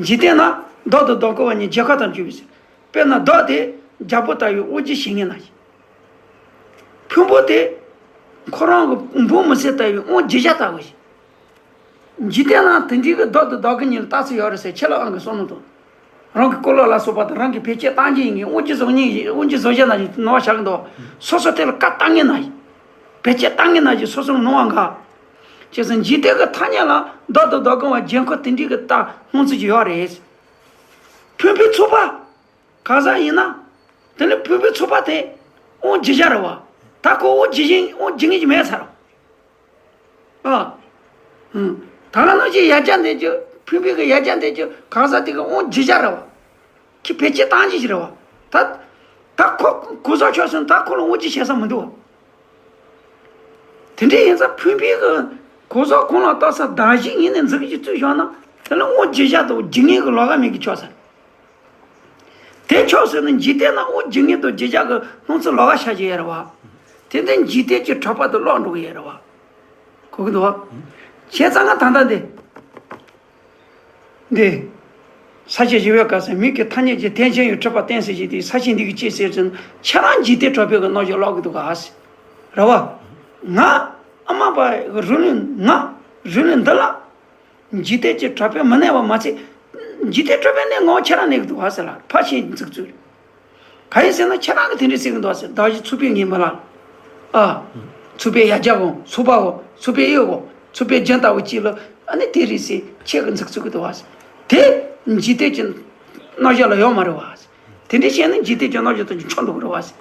འཇིག་རྟེན་ན་བདག་དང་བདག་གི་བར་ན་རྒྱལ་ཁ་དང་འགྱུར་བའི་ཕྱིར། དཔེར་ན་བདག་དེ་རྒྱལ་པོ་ལྟ་བུའི་དབང་བསྒྱུར་བྱེད་མཁན་ན་ཞིག་ཕུང་པོ་དེ་ཁོ་རང་གི་འབངས་མི་སེར་ལྟ་བུའི་དབང་བསྒྱུར་བྱ་ལྟ་བུ་ཞིག་འཇིག་རྟེན་ན་དེ་འདྲའི་གི་བདག་དང་བདག་གི་གཉིས་ལ་རྟགས་ཚུལ་ཡོད་རེད་ཟེར་ཁྱེད་ལ་ཨང་གི་བསམ་བློ་གཏོང་། རང་གི་སྐུ་ལོ་ལ་སོགས་པ་དང་རང་གི་བེད་སྤྱོད་བཏང་རྒྱུ་ཡིན་གྱི་དབང་བསྒྱུར་བཟོ་མཁན་གྱི་དབང་བསྒྱུར་བཟོ་བྱ་ན་ཞིག་ནོར་བ་བཞག་གི་འདུག་སོ་སོ་དེ་ལ་བཀའ་བཏང་མཁན་ན་ཞིག་བེད་སྤྱོད་བཏང་མཁན་ན་ཞིག་སོ་སོ་ནོར་བ་འགའ། བྱས་ཙང་འཇིག་རྟེན་གྱི་ཐ་སྙད་ལ་བདག་དང་བདག་གི་བར་འགན་ཁུར་དེ་འདྲའི་གི་རྟགས་སྣང་ཚུལ་ཅིག་ཡོད་རེད། ཕུང་པོའི་ཚོགས་པ། གང་ཟག་ཡིན་ན། དེ་ནི་ཕུང་པོའི་ཚོགས་པ་དེ་དབང་བསྒྱུར་བྱ་རེད་བ། ད་ཁོ་དབང་བསྒྱུར་བཞིན་དབང་བསྒྱུར་མཁན་ཅིག་མེད་ཚར། ཨ། ཨང་། ད་ག་ནང་བཞིན་ཡ་གྱལ་འདི་ཀྱི་ཕུང་པོའི་གི་ཡ་གྱལ་འདི་ཀྱི་གང་ཟག་དེ་གི་དབང་བསྒྱུར་བྱ་རེད་བ། ཁྱི་བེད་སྤྱོད་བཏང་རྒྱུ་ཞིག་རེད་བ། ད། ད་ཁོ་གོ་ས་ཆོད་སོང་ད་ཁོ་ལ་དབང་བསྒྱུར་བྱེད་ས་མི་འདུག་བ། དེ་འདྲ་ཡིན་ཙང་ཕུང་པོའི་གི་གོ་ས་གང་ལ་བཏགས་ས་བདག་གཞན་ངོས་ནས་འཛིན་གྱི་བཙུགས་བཞག་ན་དེ་ལ་དབང་བསྒྱུར་བྱ་དང་བསྒྱུར་མཁན་གྱི་ལོགས་ཀ་མེད་ཀྱི་ཆོག་ས། དེ་ཆོག་ཟེར་ན་འཇིག་རྟེན་ན་དབང་བསྒྱུར་མཁན་དང་བསྒྱུར་བྱ་གི་སྣང་ཚུལ་ལོགས་ཀ་ཤར་གྱི་ཡོད་རེད་བ། དེ་ནི་འཇིག་རྟེན་གྱི་གྲགས་པ་དེ་ལོག་འགྲོ་གི་ཡོད་རེད་བ། གོ་གི་འདུག་བ། བྱས་ཙང་ང་ད་ལྟ་འདི། འདི། ས་བཅད་བཞི་པའི་སྐབས་སུ་མིག་གི་ཐ་སྙད་ཀྱི་རྟེན་ཅན་ཡང་གྲུབ་པར་བསྟན་ཟེར་གྱི་དེ་ས་བཅད་འདི་གིས་ཅི་ཟེར་ཟེར་ན་ཁྱེད་རང་འཇིག་རྟེན་གྲགས་པའི་གི་རྣམ་གཞག་ཀློག་གི་འདུག་ག་ཟེར། རེད་བ། ང་། ཨ་མ་པ་གི་རུ་ལུང་ང་། རུ་ལུང་འདི་ལ། འཇིག་རྟེན་གྱི་གྲགས་པས་མི་གནས་པ་མ་ཚད། འཇིག་རྟེན་གྲགས་པས་གནས་ངོ་ཁྱེད་རང་གནས་ཀྱི་འདུག་ཨ་ཟེར་ལ་ཕར་ཕྱིན་འཛུགས་ཚུལ། གང་ཡིན་ཟེར་ན་ཁྱེད་རང་གིས་དེ་འདྲ་ཟེར་གྱི་འདུག་ཨ་ཟེར་བདག་གཞན་ཚོགས་པའི་ངེས་མི་ལ། ཨ། ཚོགས་པའི་ཡ་གྱལ་བོ་ཚོགས་པ་བོ་ཚོགས་པའི་གཡོག་བོ་ཚོགས་པའི་རྒྱན་ལྟ་བུ་གཅིག་ལ་ཨ་ནི་དེ་རེད་ཟེར་ཁྱེད་ཀྱིས་འཛུགས་ཚུགས་ཀྱི་འདུག་ཨ་ཟེར། དེ་འཇིག་རྟེན་གྱི་རྣམ་གཞག་ལ་ཡོད་མ་རེད་བ་ཟེར། དེ་འདྲ་བཤད་ན་འཇིག་རྟེན་གྱི་རྣམ་གཞག་དང་ཆོག་འདུག་གི་རེད་བ་ཟེར།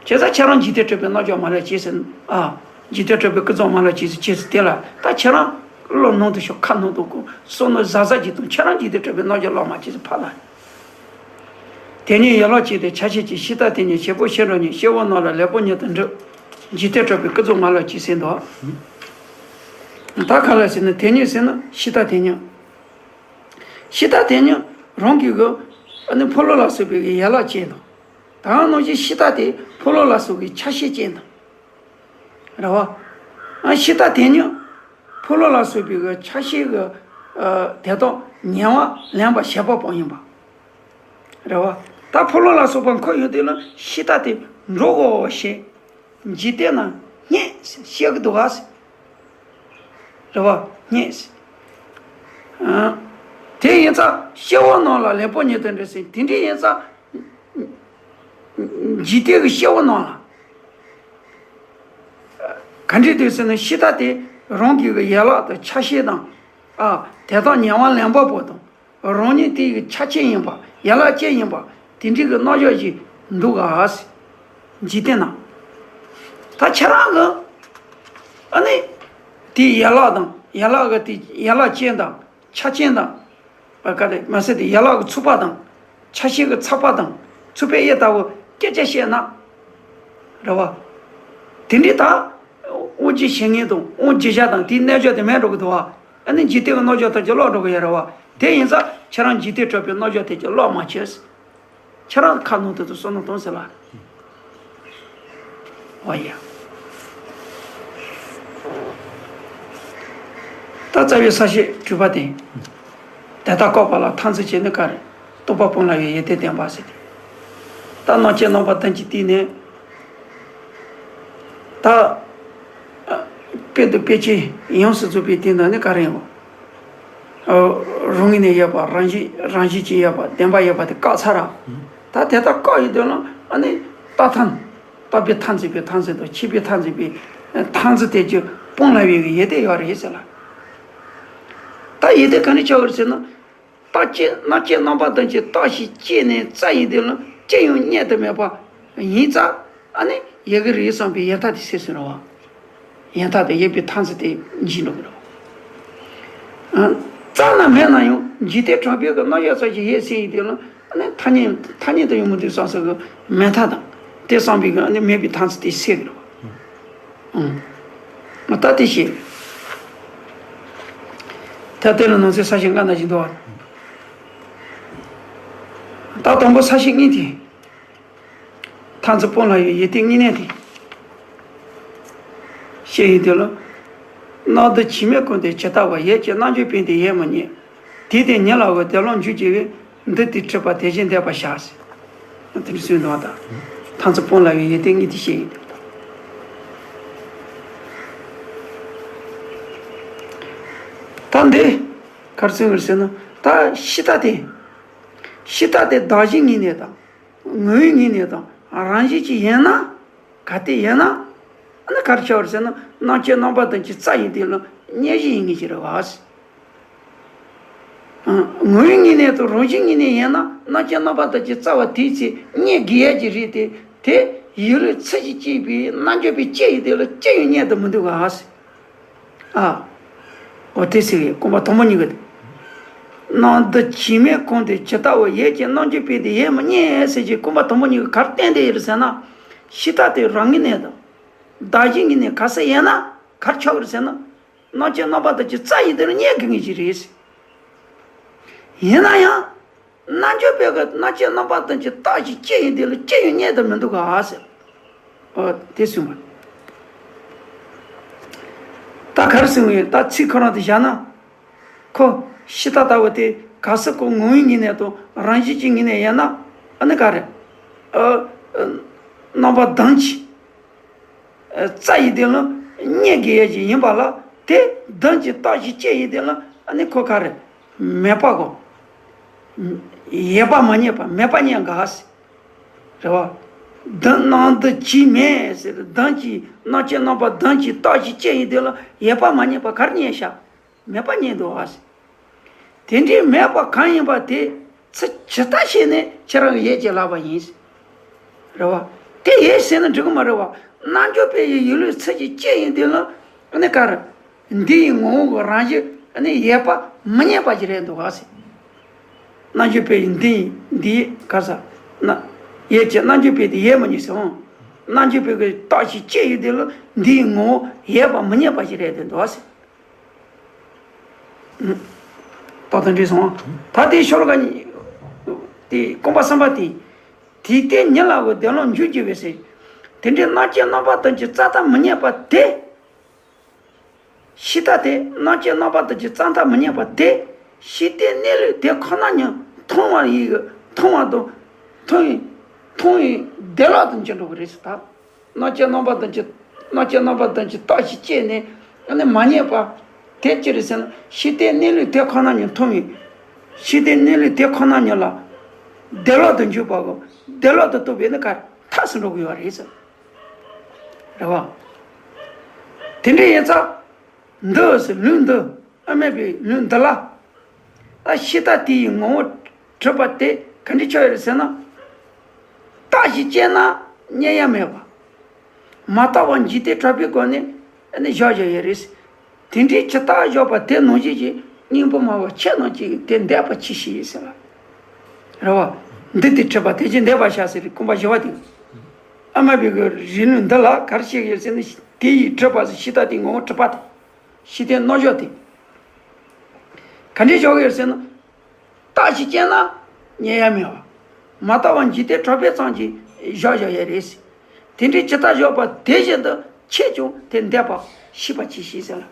བྱས་ཙང་ཁྱེད་རང་འཇིག་རྟེན་གྲགས་པའི་རྣལ་འབྱོར་མ་ལ་བྱེད་ཟེར། ཨ། འཇིག་རྟེན་གྲགས་པའི་ཀུན་རྫོབ་མ་ལ་བྱེད་ཟེར། བྱེད་ཟེར་དེ་ལ་ད་ཁྱེད་རང་བློ་ནང་དུ་ཤོག་ཁ་ནང་དུ་བསྐོར། བསམ་མནོ་ཟབ་ཟབ་ཅིག་དང་། ཁྱེད་རང་འཇིག་རྟེན་གྲགས་པའི་རྣལ་འབྱོར་ལག་མ་བྱེད་ཟེར་ཕར་ལ། དེ་ཉིད་ཡན་ལག་གཅིག་སྟེ་ཆ་ཤས་གཅིག། ཤིང་རྟ་དེ་ཉིད་བྱེད་པོ་ཤེས་འགྲོ་ཉིད། སྐྱེ་བོ་རྣམས་ལ་ལེགས་པོ་ཉིད་དུ་འགྲུབ། འཇིག་རྟེན་གྲགས་པའི་ཀུན་རྫོབ་མ་ལ་བྱེད་ཟེར་འདུག། ད་ག་ལ་ཟེར་ན། དེ་ཉིད་ཟེར་ན་ཤིང་རྟ་དེ་ཉིད། ཤིང་རྟ་དེ་ཉིད་རང་གི་གི་ཨ་ནི་ཕོ་ལོ་ལ་སོགས་པའི་གི་ཡན་ལག་ཅན་དང་། ད་ག་ནང་བཞིན་ཤིང་རྟ་དེ་ཕོ་ལོ་ལ་སོགས་པའི་ཆ་ཤས་ཅན་དང་། རེད་བ། ཨ། ཤིང་རྟ་དེ་ཉིད་ཕོ་ལོ་ལ་སོགས་པའི་གི་ཆ་ཤས་གི། ཨ། དེ་དག་ཉེ་བར་ལེན་པ་བྱེད་པ་པོ་ཡིན་པ། རེད་བ། ད་ཕོ་ལོ་ལ་སོགས་པ་འཁོར་ཡོང་དུས་ལ་ཤིང་རྟ་དེ་འགྲོ་གོ་ཞེས། འཇིག་རྟེན་ན་རྙེད་ཟེར་བཤད་ཀྱི་འདུག་ག་ཟེར། རེད་བ། རྙེད་ཟེར། ཨ། དེ་ཡིན་ཙང་སྐྱེ་བོ་རྣམས་ལ་ལེགས་པོ་ཉིད་དུ་འགྲུབ་ཟེར། དེ་འདྲ་ཡིན་ཙང་འཇིག་རྟེན་གྱི་སྐྱེ་བོ་རྣམས་ལ་ག་འདྲ་འདུག་ཟེར་ན། ཤིང་རྟ་དེ་རང་གི་གི་ཡན་ལག་དང་ཆ་ཤས་དང་། ཨ། དེ་དག་ཉེ་བར་ལེན་པ་པོ་དང་། རང་ཉིད་དེ་ཡི་ཆ་ཅན་ཡིན་པ། ཡན་ལག་ཅན་ཡིན་པ། དེ་འདྲའི་གི་རྣལ་འབྱོར་ཞིག་འདུག་ག་ཟེར། འཇིག་རྟེན་ན། ད་ཁྱེད་རང་གི་ཨ་ནི་དེའི་ཡན་ལག་དང་། ཡན་ལག་གི་དེ་ཡན་ལག་ཅན་དང་། ཆ་ཅན་དང་། ཨ། ག་རེ་མ་ཟད་དེ་ཡན་ལག་གི་ཚུགས་པ་དང་། ཆ་ཤས་ཀྱི་ཚགས་པ་དང་། ཚུགས་པའི་དབྱེ་ལྟ་བུ་སྐད་ཆ་བཤད་ན། རེད་བ། དེ་འདྲའི་ད་དབང་བྱེད་བྱེད་མཁན་དང་དབང་བྱེད་བྱ་དང་དེའི་རྣལ་འབྱོར་དེ་མེད་འགྲོ་གི་འདུག་བ། ཨ་ནི་འཇིག་རྟེན་གྱི་རྣལ་འབྱོར་ཐམས་ཅད་ལོག་འགྲོ་གི་ཡོད་རེད་བ། དེ་ཡིན་ཙང་ཁྱེད་རང་འཇིག་རྟེན་གྲགས་པའི་རྣལ་འབྱོར་ཐམས་ཅད་ལོག་མ་བྱེད། ཁྱེད་རང་ཁ་ནང་དེ་ཚོ་བསམ་བློ་གཏོང་ཟེར་ལ། འོ་ཡ། ད་རྩ་བའི་ས་བཅད་དྲུག་པ་དེ། དེ་ལྟར་བཀག་པ་ལ་མཐར་འཛིན་བྱས་ནས་ག་རེ། རྟོག་པ་སྤངས་ལ་ཡང་ཡོན་ཏན་ལྡན་པ་ཟེར་ཏེ། ད་རྣམ་བཅད་རྣམ་པ་བདུན་གྱི་སྟེང་ནས། ད་ཨ། དཔེ་དང་དཔེ་ཅན་ཡོངས་སུ་རྫོགས་པའི་དེ་ནང་ནས་ག་རེ་ཡོང་། ཨ། རང་ངོས་ནས་ཡོད་པ། རང་བཞིན། རང་བཞིན་གྱིས་ཡོད་པ། བདེན་པ་ཡོད་པ་དེ་བཀག་ཚར་ར། ད་དེ་ལྟར་བཀག་ཡོང་དུས་ལ་ཨ་ནི་རྟག་མཐར། རྟག་པའི་མཐར་འཛིན་པའི་མཐར་འཛིན་དང་། ཆོས་པའི་མཐར་འཛིན་པའི་མཐར་འཛིན་དེ་ཚོ་སྤངས་ལ་ཡོད་པའི་ཡོན་ཏན་ཡོད་རེད་ཟེར་ལ། ད་ཡོན་ཏན་ག་ནས་ཆགས་ཀྱི་རེད་ཟེར་ན། རྟག་སྐྱེ། རྣམ་སྐྱེ་རྣམ་པ་བདུན་གྱིས་རྟག་ཅིང་སྐྱེས་ནས་རྩ་ཡི་དེ་ལ་སྐྱེ་ཡང་རྙེད་དུ་མེད་པ་ཡིན་ཙང་ཨ་ནི་ཡོད་ཀྱི་རེད་བསམ་པའི་ཡོད་མཐའ་དེ་སེལ་ཟིན་རེད་བ། ཡོད་མཐའ་དེ་ཡོད་པའི་མཐར་འཛིན་དེ་འཇིག་འགྲོ་གི་རེད་བ། རྩ་ན་མེད་ན་ཡང་འཇིག་རྟེན་གྲགས་པའི་གི་རྣལ་འབྱོར་ཙམ་ཞིག་ཡོད་ཟེར་ཡི་དེ་ལ་ཨ་ནི་ཐ་སྙད། ཐ་སྙད་དུ་ཡོང་མི་འདུག་བསམ་ས་གི་མེད་མཐའ་དང་དེ་བསམ་པའི་གི་ཨ་ནི་མེད་པའི་མཐར་འཛིན་དེ་སེལ་གི་རེད་བ། ཨང་། ད་དེ་བཤད། ད་དེ་ལ་ནང་གསེས་ས་བཅད་ལྔ་ནང་བཞིན་འདུག་བ། ད་དང་པོ་ས་བཅད་གཉིས་དེ། མཐར་འཛིན་སྤངས་ལ་ཡང་ཡོན་ཏན་དངོས་གནས་དེ། བཤད་ཡོང་དུས་ལ། སྣང་དུ་ཇི་སྨྲས་ཀུན་ཏུ་ཇི་ལྟ་བར། ཡོད་ཀྱང་རྣལ་འབྱོར་པས་འདི་ཡེ་མི་རྙེད། དེ་དེ་ཉིད་ལ་འོད་དེ་ལ་འཇུག་ཅེས་པས། འདི་ལྟར་ཁྲིད་པ་དེ་བཞིན་བསྟན་པར་བྱ། དེ་ཚོའི་ནང་དང་། མཐར་འཛིན་སྤངས་ལ་ཡང་ཡོན་ཏན་དངོས་དེ་བཤད་ཡོང་དུས། ད་འདི་ག་རེ་ཟེར་བ་ཟེར་ན། ད་ཤིང་རྟ་དེ། ཤིང་རྟ་དེ་བདག་གཞན་ངོས་ནས་དང་། ངོ་བོའི་ངོས་ནས་དང་རང་བཞིན་གྱིས་ཡིན་ན། གལ་ཏེ་ཡིན་ན། ཨ་ནི་ག་རེ་ཆགས་པ་རེད་ཟེར་ན། རྣམ་བཅད་རྣམ་པ་བདུན་གྱི་རྩ་ཡི་དེ་ལ་རྙེད་བཞིན་ཡིན་ངེས་ཀྱི་རེད་བ། ངོ་བོའི་ངོས་ནས་དང་རང་བཞིན་ངོས་ནས་ཡིན་ན། རྣམ་བཅད་རྣམ་པ་བདུན་གྱི་རྩ་བ་དེའི་ཚེ་རྙེད་དགོས་ཡས་ཀྱི་རེད་དེ། དེ་ཡུལ་ལས་ཚུལ་བཞིན་སྐྱེས་པའི་རྣལ་འབྱོར་པའི་སྤྱི་ཡི་དེ་ལ་ཅི་ཡང་རྙེད་དུ་མི་འདུག་ག། ཨ། འོ་དེ་ཟེར་བའི་རྐང་པ་དང་པོ་གཉིས་ཀྱི། སྣང་དུ་ཇི་སྨྲས་ཀུན་ཏུ་ཇི་ལྟ་བར། ཡོད་ཀྱང་རྣལ་འབྱོར་པས་འདི་ཡེ་མི་རྙེད་ཟེར་གྱི་རྐང་པ་དང་པོ་གཉིས་ཀྱིས་ག་རེ་བསྟན་བསྡད་ཡོད་རེད་ཟེར་ན། ཤིང་རྟ་དེ་རང་ངོས་ནས་དང་། བདག་གཞན་ངོས་ནས་གལ་སྲིད་ཡིན་ན་ག་རེ་ཆགས་ཀྱི་རེད་ཟེར་ན། རྣམ་བཅད་རྣམ་པ་བདུན་གྱི་རྩ་ཡི་དེ་ལ་རྙེད་དགོས་ངེས་ཀྱི་རེད། ཡིན་ན་ཡང་། རྣལ་འབྱོར་པས་ཀྱི་རྣམ་བཅད་རྣམ་པ་བདུན་གྱི་རྟགས་ཀྱི་སྤྱི་ཡི་དེ་ལ་ཅི་ཡང་རྙེད་དུ་མི་འདུག་ག་ཟེར། ཨོ་དེ་གསུངས་པ། ད་ག་རེ་གསུངས་ཡོད། ད་ཚིག་ཁོ་རང་དེ་བཞག་ན། ཁོ་ཤིང་རྟ་ལྟ་བུ་དེ་གལ་སྲིད་ཁོ་ངོ་བོའི་ངོས་ནས་དང་རང་བཞིན་གྱི་ངོས་ནས་ཡིན་ན། ཨ་ནི་ག་རེ། ཨ། རྣམ་པ་བདུན་གྱི་རྩ་ཡི་དེ་ལ་རྙེད་དགོས་ཡས་ཀྱི་ཡིན་པ་ལ། དེ་བདུན་གྱི་རྟགས་ཀྱི་སྤྱི་ཡི་དེ་ལ་ཨ་ནི་ཁོ་ག་རེ། མེད་པ་གོ། ཡོད་པ་མ་རྙེད་པ། མེད་པ་རྙེད་དགོས་ཟེར། རེད་བ། བདུན། སྣང་དུ་ཇི་སྨྲས་ཟེར། བདུན་གྱི། རྣམ་བཅད་རྣམ་པ་བདུན་གྱི་རྟགས་ཀྱི་སྤྱི་ཡི་དེ་ལ་ཡོད་པ་མ་རྙེད་པ་ག་རེ་རྙེད་ཤག། མེད་པ་རྙེད་འདུག་ག་ཟེར། དེ་འདྲའི་མེད་པ་གང་ཡིན་པ་དེ་ཚུལ་ཇི་ལྟར་ཤེས་ནས་ཁྱེད་རང་གིས་ཡོད་ཅེས་ལབ་པ་ཡིན། རེད་བ། དེ་ཡོད་ཟེར་ན་འགྲིག་གི་མ་རེད་བ། རྣལ་འབྱོར་པའི་ཡིད་ལུས་ཚུལ་གྱིས་སྐྱེས་ཡོད་དེ་ལ་ཨ་ནི་ག་རེ། འདི་ཡི་ངོ་བོ་གི་རང་བཞིན་ཨ་ནི་ཡོད་པ་མི་རྙེད་པ་ཞིག་རེད་འདུག་ག་ཟེར། རྣལ་འབྱོར་པའི་འདི་ཡི་འདི་ཡི་ག་ས་ན་ཡོད་ཅེས་རྣལ་འབྱོར་པའི་དེ་ཡོད་མི་རྙེད་ཟེར་འོང་། རྣལ་འབྱོར་པའི་གི་རྟགས་ཤིག་སྐྱེས་ཡོད་དེ་ལ་འདི་ཡི་ངོ་བོ་ཡོད་པ་མི་རྙེད་པ་ཞིག་རེད་དེ་འདུག་ག་ཟེར། ཏོག་ཙམ་འདྲིས་སོང་། ད་དེའི་ཤོ་ལོ་ཀ་གཉིས། དེ་རྐང་པ་གསུམ་པ་དེ། དེའི་སྟེང་ཉིད་ལ་གོ་བདེ་བླག་འཇུག་གྱུར་པའི་ཕྱིར། དེ་འདྲའི་རྣམ་བཅད་རྣམ་པ་ཐམས་ཅད་རྩ་ལྟ་མི་རྙེད་པ་དེ། ཤེས་རྟགས་དེ་རྣམ་བཅད་རྣམ་པ་ཐམས་ཅད་རྩ་ལྟ་མི་རྙེད་པ་དེ། ཤེས་ལྟའི་གནས་ལུགས་དེ་ཁོ་ན་ཉིད་མཐོང་བ་ཡི་གི་མཐོང་བ་དང་། མཐོང་བའི་མཐོང་བའི་བདེ་བླག་ཏུ་འགྱུར་འགྲོ་གི་རེད་ཟེར་ད། རྣམ་བཅད་རྣམ་པ་ཐམས་ཅད། རྣམ་བཅད་རྣམ་པ་ཐམས་ཅད་རྟགས་ཤིག་སྐྱེས་ནས་ཨ་ནི་མ་རྙེད་པ། དེ་ཅི་རེད་ཟེར་ན་ཤེས་ལྟའི་གནས་ལུགས་དེ་ཁོ་ན་ཉིད་མཐོང་བའི། ཤེས་ལྟའི་གནས་ལུགས་དེ་ཁོ་ན་ཉིད་ལ་བདེ་བླག་ཏུ་འཇུག་པ་གོ། བདེ་བླག་ཏུ་རྟོགས་པས་ནི་ག་རེ་ཐག་ཟིན་འགྲོ་གི་ཡོད་རེད་ཟེར། རེད་བ། དེ་འདྲ་ཡིན་ཙང་། འདི་ཟེར་ལུང་འདི། ཨ་མས་པའི་ལུང་འདི་ལ། ད་ཤེས་རྟགས་དེ་ཡི་ངོ་བོ་གྲུབ་པ་དེ་ག་འདྲ་ཆགས་ཡོད་རེད་ཟེར་ན། རྟགས་ཤིག་སྐྱེས་ན་རྙེད་ཡ་མེད་པ། མ་དག་པ་འཇིག་རྟེན་གྲགས་པའི་སྒོ་ནས་ཨ་ནི་བཞག་བཞག་ཡོད་རེད། དེ་འདྲའི་ཇི་ལྟར་བཞག་པ་དེ་ནང་བཞིན་གྱི་སྙིང་པོ་སྨྲ་བ་ཁྱེད་རྣམས་ཀྱིས་དེ་འདས་པ་ཅིག་ཤེས་ཟེར་བ། རེད་བ། འདི་དེ་གྲུབ་པ་དེ་བཞིན་འདས་པ་བཞག་ཟེར་རེད་རྐང་པ་བཞི་བ་དེ། ཨ་མ་པའི་གི་རིང་ལུགས་འདི་ལ་ག་རེ་བཤད་ཀྱི་ཡོད་ཟེར་ན་དེ་ཡི་གྲུབ་པ་ཟེར་ཤེས་རྟགས་དེ་ངོ་བོ་གྲུབ་པ་དང་། ཤེས་ལྟའི་རྣམ་གཞག་དེ། ག་འདྲས་བཞག་གི་ཡོད་ཟེར་ན། རྟགས་ཤིག་སྐྱེས་ན་རྙེད་ཡ་མེད་པ། མ་དག་པ་འཇིག་རྟེན་གྲགས་པའི་ཙམ་གྱིས་བཞག་བཞག་ཡ་རེད་ཟེར། དེ་འདྲའི་ཇི་ལྟར་བཞག་པ་དེ་བཞིན་དུ་ཁྱེད་ཀྱང་དེ་འདས་པ་ཤེས་པ་ཅིག་ཤེས་ཟེར་ལ།